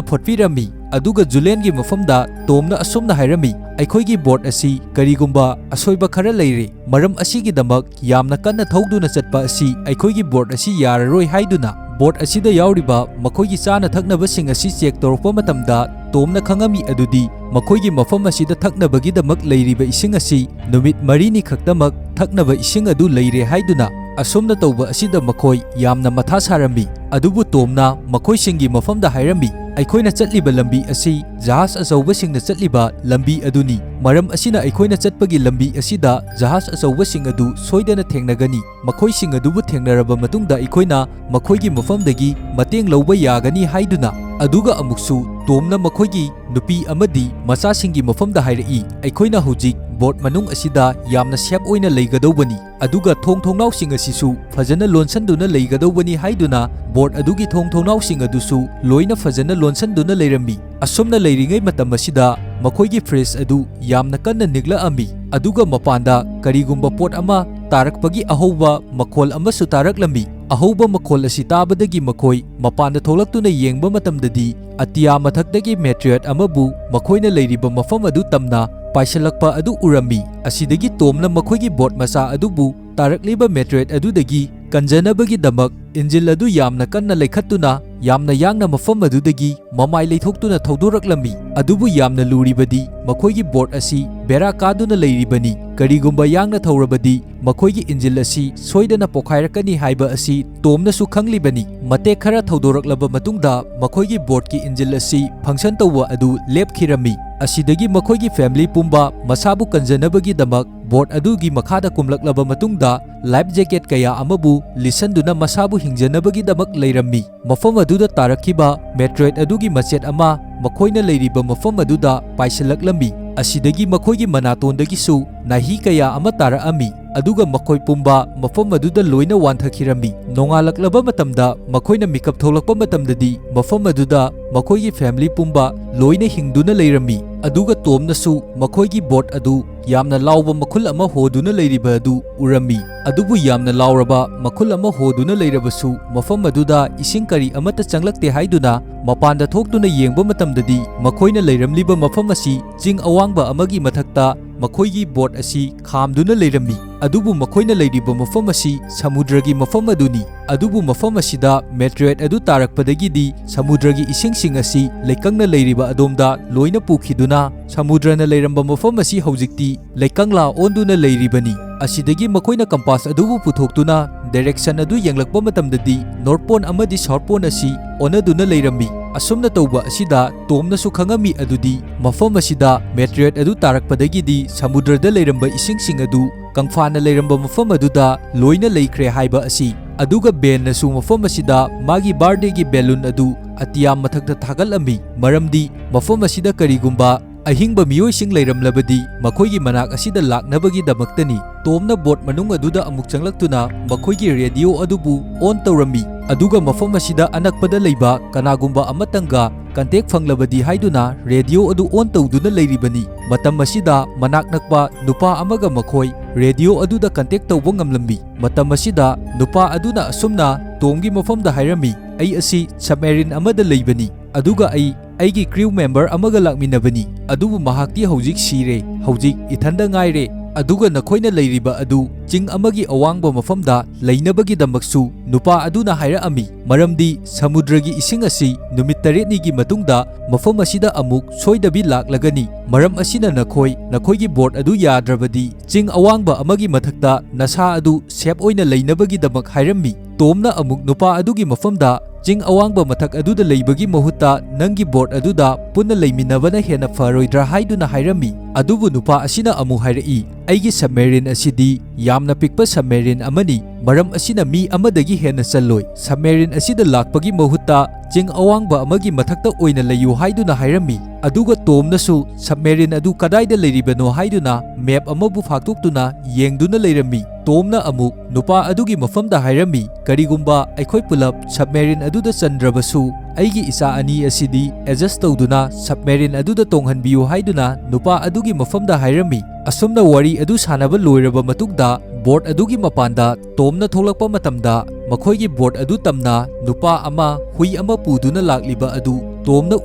ꯐꯣꯠꯄꯤꯔꯝꯃꯤ꯫ ꯑꯗꯨꯒ ꯖꯨꯂꯦꯟꯒꯤ ꯃꯐꯝꯗ ꯇꯣꯝꯅ ꯑꯁꯨꯝꯅ ꯍꯥꯏꯔꯝꯃꯤ, "ꯑꯩꯈꯣꯏꯒꯤ ꯕꯣꯠ ꯑꯁꯤ ꯀꯔꯤꯒꯨꯝꯕ ꯑꯁꯣꯏꯕ ꯈꯔ ꯂꯩꯔꯦ꯫ ꯃꯔꯝ ꯑꯁꯤꯒꯤꯗꯃꯛ ꯌꯥꯝꯅ ꯀꯟꯅ ꯊꯧꯗꯨꯅ ꯆꯠꯄ ꯑꯁꯤ ꯑꯩꯈꯣꯏꯒꯤ ꯕꯣꯠ ꯑꯁꯤ ꯌꯥꯔꯔꯣꯏ" ꯍꯥꯏꯗꯨꯅ ꯕꯣꯠ ꯑꯁꯤꯗ ꯌꯥꯎꯔꯤꯕ ꯃꯈꯣꯏꯒꯤ ꯆꯥꯅ ꯊꯛꯅꯕꯁꯤꯡ ꯑꯁꯤ ꯆꯦꯛ ꯇꯧꯔꯛꯄ ꯃꯇꯝꯗ ꯇꯣꯝꯅ ꯈꯪꯉꯝꯃꯤ ꯑꯗꯨꯗꯤ ꯃꯈꯣꯏꯒꯤ ꯃꯐꯝ ꯑꯁꯤꯗ ꯊꯛꯅꯕꯒꯤꯗꯃꯛ ꯂꯩꯔꯤꯕ ꯏꯁꯤꯡ ꯑꯁꯤ ꯅꯨꯃꯤꯠ ꯃꯔꯤꯅꯤ ꯈꯛꯇꯃꯛ ꯊꯛꯅꯕ ꯏꯁꯤꯡ ꯑꯗꯨ ꯂꯩꯔꯦ ꯍꯥꯏꯗꯨꯅ꯫ ꯑꯁꯨꯝꯅ ꯇꯧꯕ ꯑꯁꯤꯗ ꯃꯈꯣꯏ ꯌꯥꯝꯅ ꯃꯊꯥ ꯁꯥꯔꯝꯃꯤ꯫ ꯑꯗꯨꯕꯨ ꯇꯣꯝꯅ ꯃꯈꯣꯏꯁꯤꯡꯒꯤ ꯃꯐꯝꯗ ꯍꯥꯏꯔꯝꯃꯤ, "ꯑꯩꯈꯣꯏꯅ ꯆꯠꯂꯤꯕ ꯂꯝꯕꯤ ꯑꯁꯤ ꯖꯍꯥꯖ ꯑꯆꯧꯕꯁꯤꯡꯅ ꯆꯠꯂꯤꯕ ꯂꯝꯕꯤ ꯑꯗꯨꯅꯤ꯫ ꯃꯔꯝ ꯑꯁꯤꯅ ꯑꯩꯈꯣꯏꯅ ꯆꯠꯄꯒꯤ ꯂꯝꯕꯤ ꯑꯁꯤꯗ ꯖꯍꯥꯖ ꯑꯆꯧꯕꯁꯤꯡ ꯑꯗꯨ ꯁꯣꯏꯗꯅ ꯊꯦꯡꯅꯒꯅꯤ꯫ ꯃꯈꯣꯏꯁꯤꯡ ꯑꯗꯨꯕꯨ ꯊꯦꯡꯅꯔꯕ ꯃꯇꯨꯡꯗ ꯑꯩꯈꯣꯏꯅ ꯃꯈꯣꯏꯒꯤ ꯃꯐꯝꯗꯒꯤ ꯃꯇꯦꯡ ꯂꯧꯕ ꯌꯥꯒꯅꯤ" ꯍꯥꯏꯗꯨꯅ꯫ ꯑꯗꯨꯒ ꯑꯃꯨꯛꯁꯨ ꯇꯣꯝꯅ ꯃꯈꯣꯏꯒꯤ ꯅꯨꯄꯤ ꯑꯃꯗꯤ ꯃꯆꯥꯁꯤꯡꯒꯤ ꯃꯐꯝꯗ ꯍꯥꯏꯔꯛꯏ, "ꯑꯩꯈꯣꯏꯅ ꯍꯧꯖꯤꯛ ꯕꯣꯠ ꯃꯅꯨꯡ ꯑꯁꯤꯗ ꯌꯥꯝꯅ ꯁꯦꯐ ꯑꯣꯏꯅ ꯂꯩꯒꯗꯧꯕꯅꯤ꯫ ꯑꯗꯨꯒ ꯊꯣꯡ ꯊꯣꯡꯅꯥꯎꯁꯤꯡ ꯑꯁꯤꯁꯨ ꯐꯖꯅ ꯂꯣꯟꯁꯤꯟꯗꯨꯅ ꯂꯩꯒꯗꯧꯕꯅꯤ" ꯍꯥꯏꯗꯨꯅ ꯕꯣꯠ ꯑꯗꯨꯒꯤ ꯊꯣꯡ ꯊꯣꯡꯅꯥꯎꯁꯤꯡ ꯑꯗꯨꯁꯨ ꯂꯣꯏꯅ ꯐꯖꯅ ꯂꯣꯟꯁꯤꯟꯗꯨꯅ ꯂꯩꯔꯝꯃꯤ꯫ ꯑꯁꯨꯝꯅ ꯂꯩꯔꯤꯉꯩ ꯃꯇꯝ ꯑꯁꯤꯗ ꯃꯈꯣꯏꯒꯤ ꯐ꯭ꯔꯤꯖ ꯑꯗꯨ ꯌꯥꯝꯅ ꯀꯟꯅ ꯅꯤꯛꯂꯛꯑꯝꯃꯤ꯫ ꯑꯗꯨꯒ ꯃꯄꯥꯟꯗ ꯀꯔꯤꯒꯨꯝꯕ ꯄꯣꯠ ꯑꯃ ꯇꯥꯔꯛꯄꯒꯤ ꯑꯍꯧꯕ ꯃꯈꯣꯜ ꯑꯃꯁꯨ ꯇꯥꯔꯛꯂꯝꯃꯤ꯫ ꯑꯍꯧꯕ ꯃꯈꯣꯜ ꯑꯁꯤ ꯇꯥꯕꯗꯒꯤ ꯃꯈꯣꯏ ꯃꯄꯥꯟꯗ ꯊꯣꯛꯂꯛꯇꯨꯅ ꯌꯦꯡꯕ ꯃꯇꯝꯗꯗꯤ ꯑꯇꯤꯌꯥ ꯃꯊꯛꯇꯒꯤ ꯃꯦꯇ꯭ꯔꯣꯏꯠ ꯑꯃꯕꯨ ꯃꯈꯣꯏꯅ ꯂꯩꯔꯤꯕ ꯃꯐꯝ ꯑꯗꯨ ꯇꯝꯅ ꯄꯥꯏꯁꯤꯜꯂꯛꯄ ꯑꯗꯨ ꯎꯔꯝꯃꯤ꯫ ꯑꯁꯤꯗꯒꯤ ꯇꯣꯝꯅ ꯃꯈꯣꯏꯒꯤ ꯕꯣꯠ ꯃꯆꯥ ꯑꯗꯨꯕꯨ ꯇꯥꯔꯛꯂꯤꯕ ꯃꯦꯇ꯭ꯔꯣꯏꯠ ꯑꯗꯨꯗꯒꯤ ꯀꯟꯖꯅꯕꯒꯤꯗꯃꯛ ꯏꯟꯖꯤꯟ ꯑꯗꯨ ꯌꯥꯝꯅ ꯀꯟꯅ ꯂꯩꯈꯠꯇꯨꯅ ꯌꯥꯝꯅ ꯌꯥꯡꯅ ꯃꯐꯝ ꯑꯗꯨꯗꯒꯤ ꯃꯃꯥꯏ ꯂꯩꯊꯣꯛꯇꯨꯅ ꯊꯧꯗꯣꯔꯛꯂꯝꯃꯤ꯫ ꯑꯗꯨꯕꯨ ꯌꯥꯝꯅ ꯂꯨꯔꯤꯕꯗꯤ ꯃꯈꯣꯏꯒꯤ ꯕꯣꯠ ꯑꯁꯤ ꯕꯦꯔꯥ ꯀꯥꯗꯨꯅ ꯂꯩꯔꯤꯕꯅꯤ꯫ ꯀꯔꯤꯒꯨꯝꯕ ꯌꯥꯡꯅ ꯊꯧꯔꯕꯗꯤ ꯃꯈꯣꯏꯒꯤ ꯏꯟꯖꯤꯟ ꯑꯁꯤ ꯁꯣꯏꯗꯅ ꯄꯣꯈꯥꯏꯔꯛꯀꯅꯤ ꯍꯥꯏꯕ ꯑꯁꯤ ꯇꯣꯝꯅꯁꯨ ꯈꯪꯂꯤꯕꯅꯤ꯫ ꯃꯇꯦꯛ ꯈꯔ ꯊꯧꯗꯣꯔꯛꯂꯕ ꯃꯇꯨꯡꯗ ꯃꯈꯣꯏꯒꯤ ꯕꯣꯠꯀꯤ ꯏꯟꯖꯤꯟ ꯑꯁꯤ ꯐꯪꯁꯟ ꯇꯧꯕ ꯑꯗꯨ ꯂꯦꯞꯈꯤꯔꯝꯃꯤ꯫ ꯑꯁꯤꯗꯒꯤ ꯃꯈꯣꯏꯒꯤ ꯐꯦꯃꯤꯂꯤ ꯄꯨꯝꯕ ꯃꯁꯥꯕꯨ ꯀꯟꯖꯅꯕꯒꯤꯗꯃꯛ ꯕꯣꯠ ꯑꯗꯨꯒꯤ ꯃꯈꯥꯗ ꯀꯨꯝꯂꯛꯂꯕ ꯃꯇꯨꯡꯗ ꯂꯥꯏꯐ ꯖꯦꯀꯦꯠ ꯀꯌꯥ ꯑꯃꯕꯨ ꯂꯤꯠꯁꯟꯗꯨꯅ ꯃꯁꯥꯕꯨ ꯍꯤꯡꯖꯅꯕꯒꯤꯗꯃꯛ ꯂꯩꯔꯝꯃꯤ꯫ ꯃꯐꯝ ꯑꯗꯨꯗ ꯇꯥꯔꯛꯈꯤꯕ ꯃꯦꯇ꯭ꯔꯣꯏꯠ ꯑꯗꯨꯒꯤ ꯃꯆꯦꯠ ꯑꯃ ꯃꯈꯣꯏꯅ ꯂꯩꯔꯤꯕ ꯃꯐꯝ ꯑꯗꯨꯗ ꯄꯥꯏꯁꯤꯜꯂꯛꯂꯝꯃꯤ꯫ ꯑꯁꯤꯗꯒꯤ ꯃꯈꯣꯏꯒꯤ ꯃꯅꯥꯇꯣꯟꯗꯒꯤꯁꯨ ꯅꯥꯍꯤ ꯀꯌꯥ ꯑꯃ ꯇꯥꯔꯛꯑꯝꯃꯤ, ꯑꯗꯨꯒ ꯃꯈꯣꯏ ꯄꯨꯝꯕ ꯃꯐꯝ ꯑꯗꯨꯗ ꯂꯣꯏꯅ ꯋꯥꯟꯊꯈꯤꯔꯝꯃꯤ꯫ ꯅꯣꯡꯉꯥꯜꯂꯛꯂꯕ ꯃꯇꯝꯗ ꯃꯈꯣꯏꯅ ꯃꯤꯀꯞ ꯊꯣꯛꯂꯛꯄ ꯃꯇꯝꯗꯗꯤ ꯃꯐꯝ ꯑꯗꯨꯗ ꯃꯈꯣꯏꯒꯤ ꯐꯦꯃꯤꯂꯤ ꯄꯨꯝꯕ ꯂꯣꯏꯅ ꯍꯤꯡꯗꯨꯅ ꯂꯩꯔꯝꯃꯤ, ꯑꯗꯨꯒ ꯇꯣꯝꯅꯁꯨ ꯃꯈꯣꯏꯒꯤ ꯕꯣꯠ ꯑꯗꯨ ꯌꯥꯝꯅ ꯂꯥꯎꯕ ꯃꯈꯨꯜ ꯑꯃ ꯍꯣꯗꯨꯅ ꯂꯩꯔꯤꯕ ꯑꯗꯨ ꯎꯔꯝꯃꯤ꯫ ꯑꯗꯨꯕꯨ ꯌꯥꯝꯅ ꯂꯥꯎꯔꯕ ꯃꯈꯨꯜ ꯑꯃ ꯍꯣꯗꯨꯅ ꯂꯩꯔꯕꯁꯨ ꯃꯐꯝ ꯑꯗꯨꯗ ꯏꯁꯤꯡ ꯀꯔꯤ ꯑꯃꯠꯇ ꯆꯪꯂꯛꯇꯦ ꯍꯥꯏꯗꯨꯅ ꯃꯄꯥꯟꯗ ꯊꯣꯛꯇꯨꯅ ꯌꯦꯡꯕ ꯃꯇꯝꯗꯗꯤ ꯃꯈꯣꯏꯅ ꯂꯩꯔꯝꯂꯤꯕ ꯃꯐꯝ ꯑꯁꯤ ꯆꯤꯡ ꯑꯋꯥꯡꯕ ꯑꯃꯒꯤ ꯃꯊꯛꯇ ꯃꯈꯣꯏꯒꯤ ꯕꯣꯠ ꯑꯁꯤ ꯈꯥꯝꯗꯨꯅ ꯂꯩꯔꯝꯃꯤ꯫ ꯑꯗꯨꯕꯨ ꯃꯈꯣꯏꯅ ꯂꯩꯔꯤꯕ ꯃꯐꯝ ꯑꯁꯤ ꯁꯃꯨꯗ꯭ꯔꯒꯤ ꯃꯐꯝ ꯑꯗꯨꯅꯤ꯫ ꯑꯗꯨꯕꯨ ꯃꯐꯝ ꯑꯁꯤꯗ ꯃꯦꯇ꯭ꯔꯣꯏꯠ ꯑꯗꯨ ꯇꯥꯔꯛꯄꯗꯒꯤꯗꯤ ꯁꯃꯨꯗ꯭ꯔꯒꯤ ꯏꯁꯤꯡꯁꯤꯡ ꯑꯁꯤ ꯂꯩꯀꯪꯅ ꯂꯩꯔꯤꯕ ꯑꯗꯣꯝꯗ ꯂꯣꯏꯅ ꯄꯨꯈꯤꯗꯨꯅ ꯁꯃꯨꯗ꯭ꯔꯅ ꯂꯩꯔꯝꯕ ꯃꯐꯝ ꯑꯁꯤ ꯍꯧꯖꯤꯛꯇꯤ ꯂꯩꯀꯪꯂꯥ ꯑꯣꯟꯗꯨꯅ ꯂꯩꯔꯤꯕꯅꯤ꯫ ꯑꯁꯤꯗꯒꯤ ꯃꯈꯣꯏꯅ ꯀꯝꯄꯥꯁ ꯑꯗꯨꯕꯨ ꯄꯨꯊꯣꯛꯇꯨꯅ ꯗꯥꯏꯔꯦꯛꯁꯟ ꯑꯗꯨ ꯌꯦꯡꯂꯛꯄ ꯃꯇꯝꯗꯗꯤ ꯅꯣꯔꯠ ꯄꯣꯟ ꯑꯃꯗꯤ ꯁꯥꯎꯠ ꯄꯣꯟ ꯑꯁꯤ ꯑꯣꯟꯅꯗꯨꯅ ꯂꯩꯔꯝꯃꯤ꯫ ꯑꯁꯨꯝꯅ ꯇꯧꯕ ꯑꯁꯤꯗ ꯇꯣꯝꯅꯁꯨ ꯈꯪꯉꯝꯃꯤ ꯑꯗꯨꯗꯤ ꯃꯐꯝ ꯑꯁꯤꯗ ꯃꯦꯇ꯭ꯔꯣꯏꯠ ꯑꯗꯨ ꯇꯥꯔꯛꯄꯗꯒꯤꯗꯤ ꯁꯃꯨꯗ꯭ꯔꯗ ꯂꯩꯔꯝꯕ ꯏꯁꯤꯡꯁꯤꯡ ꯑꯗꯨ ꯀꯪꯐꯥꯅ ꯂꯩꯔꯝꯕ ꯃꯐꯝ ꯑꯗꯨꯗ ꯂꯣꯏꯅ ꯂꯩꯈ꯭ꯔꯦ ꯍꯥꯏꯕ ꯑꯁꯤ꯫ ꯑꯗꯨꯒ ꯕꯦꯟꯅꯁꯨ ꯃꯐꯝ ꯑꯁꯤꯗ ꯃꯥꯒꯤ ꯕꯥꯔꯗꯦꯒꯤ ꯕꯦꯂꯨꯟ ꯑꯗꯨ ꯑꯇꯤꯌꯥ ꯃꯊꯛꯇ ꯊꯥꯒꯠꯂꯝꯃꯤ, ꯃꯔꯝꯗꯤ ꯃꯐꯝ ꯑꯁꯤꯗ ꯀꯔꯤꯒꯨꯝꯕ ꯑꯍꯤꯡꯕ ꯃꯤꯑꯣꯏꯁꯤꯡ ꯂꯩꯔꯝꯂꯕꯗꯤ ꯃꯈꯣꯏꯒꯤ ꯃꯅꯥꯛ ꯑꯁꯤꯗ ꯂꯥꯛꯅꯕꯒꯤꯗꯃꯛꯇꯅꯤ꯫ ꯇꯣꯝꯅ ꯕꯣꯠ ꯃꯅꯨꯡ ꯑꯗꯨꯗ ꯑꯃꯨꯛ ꯆꯪꯂꯛꯇꯨꯅ ꯃꯈꯣꯏꯒꯤ ꯔꯦꯗꯤꯑꯣ ꯑꯗꯨꯕꯨ ꯑꯣꯟ ꯇꯧꯔꯝꯃꯤ, ꯑꯗꯨꯒ ꯃꯐꯝ ꯑꯁꯤꯗ ꯑꯅꯛꯄꯗ ꯂꯩꯕ ꯀꯅꯥꯒꯨꯝꯕ ꯑꯃꯇꯪꯒ ꯀꯟꯇꯦꯛ ꯐꯪꯂꯕꯗꯤ ꯍꯥꯏꯗꯨꯅ ꯔꯦꯗꯤꯑꯣ ꯑꯗꯨ ꯑꯣꯟ ꯇꯧꯗꯨꯅ ꯂꯩꯔꯤꯕꯅꯤ꯫ ꯃꯇꯝ ꯑꯁꯤꯗ ꯃꯅꯥꯛ ꯅꯛꯄ ꯅꯨꯄꯥ ꯑꯃꯒ ꯃꯈꯣꯏ ꯔꯦꯗꯤꯑꯣ ꯑꯗꯨꯗ ꯀꯟꯇꯦꯛ ꯇꯧꯕ ꯉꯝꯂꯝꯃꯤ꯫ ꯃꯇꯝ ꯑꯁꯤꯗ ꯅꯨꯄꯥ ꯑꯗꯨꯅ ꯑꯁꯨꯝꯅ ꯇꯣꯝꯒꯤ ꯃꯐꯝꯗ ꯍꯥꯏꯔꯝꯃꯤ, "ꯑꯩ ꯑꯁꯤ ꯁꯕꯃꯦꯔꯤꯟ ꯑꯃꯗ ꯂꯩꯕꯅꯤ, ꯑꯗꯨꯒ ꯑꯩ ꯑꯩꯒꯤ ꯀ꯭ꯔꯤꯎ ꯃꯦꯝꯕꯔ ꯑꯃꯒ ꯂꯥꯛꯃꯤꯟꯅꯕꯅꯤ, ꯑꯗꯨꯕꯨ ꯃꯍꯥꯛꯇꯤ ꯍꯧꯖꯤꯛ ꯁꯤꯔꯦ, ꯍꯧꯖꯤꯛ ꯏꯊꯟꯗ ꯉꯥꯏꯔꯦ꯫ ꯑꯗꯨꯒ ꯅꯈꯣꯏꯅ ꯂꯩꯔꯤꯕ ꯑꯗꯨ ꯆꯤꯡ ꯑꯃꯒꯤ ꯑꯋꯥꯡꯕ ꯃꯐꯝꯗ ꯂꯩꯅꯕꯒꯤꯗꯃꯛꯁꯨ ꯅꯨꯄꯥ ꯑꯗꯨꯅ ꯍꯥꯏꯔꯛꯑꯝꯃꯤ, ꯃꯔꯝꯗꯤ ꯁꯃꯨꯗ꯭ꯔꯒꯤ ꯏꯁꯤꯡ ꯑꯁꯤ ꯅꯨꯃꯤꯠ ꯇꯔꯦꯠꯅꯤꯒꯤ ꯃꯇꯨꯡꯗ ꯃꯐꯝ ꯑꯁꯤꯗ ꯑꯃꯨꯛ ꯁꯣꯏꯗꯕꯤ ꯂꯥꯛꯂꯒꯅꯤ꯫ ꯃꯔꯝ ꯑꯁꯤꯅ ꯅꯈꯣꯏ, ꯅꯈꯣꯏꯒꯤ ꯕꯣꯠ ꯑꯗꯨ ꯌꯥꯗ꯭ꯔꯕꯗꯤ ꯆꯤꯡ ꯑꯋꯥꯡꯕ ꯑꯃꯒꯤ ꯃꯊꯛꯇ ꯅꯁꯥ ꯑꯗꯨ ꯁꯦꯞ ꯑꯣꯏꯅ ꯂꯩꯅꯕꯒꯤꯗꯃꯛ ꯍꯥꯏꯔꯝꯃꯤ꯫" ꯇꯣꯝꯅ ꯑꯃꯨꯛ ꯅꯨꯄꯥ ꯑꯗꯨꯒꯤ ꯃꯐꯝꯗ ꯆꯤꯡ ꯑꯋꯥꯡꯕ ꯃꯊꯛ ꯑꯗꯨꯗ ꯂꯩꯕꯒꯤ ꯃꯍꯨꯠꯇ ꯅꯪꯒꯤ ꯕꯣꯠ ꯑꯗꯨꯗ ꯄꯨꯟꯅ ꯂꯩꯃꯤꯟꯅꯕꯅ ꯍꯦꯟꯅ ꯐꯔꯣꯏꯗ꯭ꯔꯥ ꯍꯥꯏꯗꯨꯅ ꯍꯥꯏꯔꯝꯃꯤ꯫ ꯑꯗꯨꯕꯨ ꯅꯨꯄꯥ ꯑꯁꯤꯅ ꯑꯃꯨꯛ ꯍꯥꯏꯔꯛꯏ, "ꯑꯩꯒꯤ ꯁꯕꯃꯦꯔꯤꯟ ꯑꯁꯤꯗꯤ ꯌꯥꯝꯅ ꯄꯤꯛꯄ ꯁꯕꯃꯦꯔꯤꯟ ꯑꯃꯅꯤ, ꯃꯔꯝ ꯑꯁꯤꯅ ꯃꯤ ꯑꯃꯗꯒꯤ ꯍꯦꯟꯅ ꯆꯜꯂꯣꯏ꯫ ꯁꯕꯃꯦꯔꯤꯟ ꯑꯁꯤꯗ ꯂꯥꯛꯄꯒꯤ ꯃꯍꯨꯠꯇ ꯆꯤꯡ ꯑꯋꯥꯡꯕ ꯑꯃꯒꯤ ꯃꯊꯛꯇ ꯑꯣꯏꯅ ꯂꯩꯌꯨ" ꯍꯥꯏꯗꯨꯅ ꯍꯥꯏꯔꯝꯃꯤ꯫ ꯑꯗꯨꯒ ꯇꯣꯝꯅꯁꯨ ꯁꯕꯃꯦꯔꯤꯟ ꯑꯗꯨ ꯀꯗꯥꯏꯗ ꯂꯩꯔꯤꯕꯅꯣ ꯍꯥꯏꯗꯨꯅ ꯃꯦꯞ ꯑꯃꯕꯨ ꯐꯥꯛꯇꯣꯛꯇꯨꯅ ꯌꯦꯡꯗꯨꯅ ꯂꯩꯔꯝꯃꯤ꯫ ꯇꯣꯝꯅ ꯑꯃꯨꯛ ꯅꯨꯄꯥ ꯑꯗꯨꯒꯤ ꯃꯐꯝꯗ ꯍꯥꯏꯔꯝꯃꯤ, "ꯀꯔꯤꯒꯨꯝꯕ ꯑꯩꯈꯣꯏ ꯄꯨꯂꯞ ꯁꯕꯃꯦꯔꯤꯟ ꯑꯗꯨꯗ ꯆꯟꯗ꯭ꯔꯕꯁꯨ, ꯑꯩꯒꯤ ꯏꯆꯥ ꯑꯅꯤ ꯑꯁꯤꯗꯤ ꯑꯦꯗꯖꯁ ꯇꯧꯗꯨꯅ ꯁꯕꯃꯦꯔꯤꯟ ꯑꯗꯨꯗ ꯇꯣꯡꯍꯟꯕꯤꯌꯨ" ꯍꯥꯏꯗꯨꯅ ꯅꯨꯄꯥ ꯑꯗꯨꯒꯤ ꯃꯐꯝꯗ ꯍꯥꯏꯔꯝꯃꯤ꯫ ꯑꯁꯨꯝꯅ ꯋꯥꯔꯤ ꯑꯗꯨ ꯁꯥꯟꯅꯕ ꯂꯣꯏꯔꯕ ꯃꯇꯨꯡꯗ, ꯕꯣꯠ ꯑꯗꯨꯒꯤ ꯃꯄꯥꯟꯗ ꯇꯣꯝꯅ ꯊꯣꯛꯂꯛꯄ ꯃꯇꯝꯗ, ꯃꯈꯣꯏꯒꯤ ꯕꯣꯠ ꯑꯗꯨ ꯇꯝꯅ ꯅꯨꯄꯥ ꯑꯃ ꯍꯨꯏ ꯑꯃ ꯄꯨꯗꯨꯅ ꯂꯥꯛꯂꯤꯕ ꯑꯗꯨ ꯇꯣꯝꯅ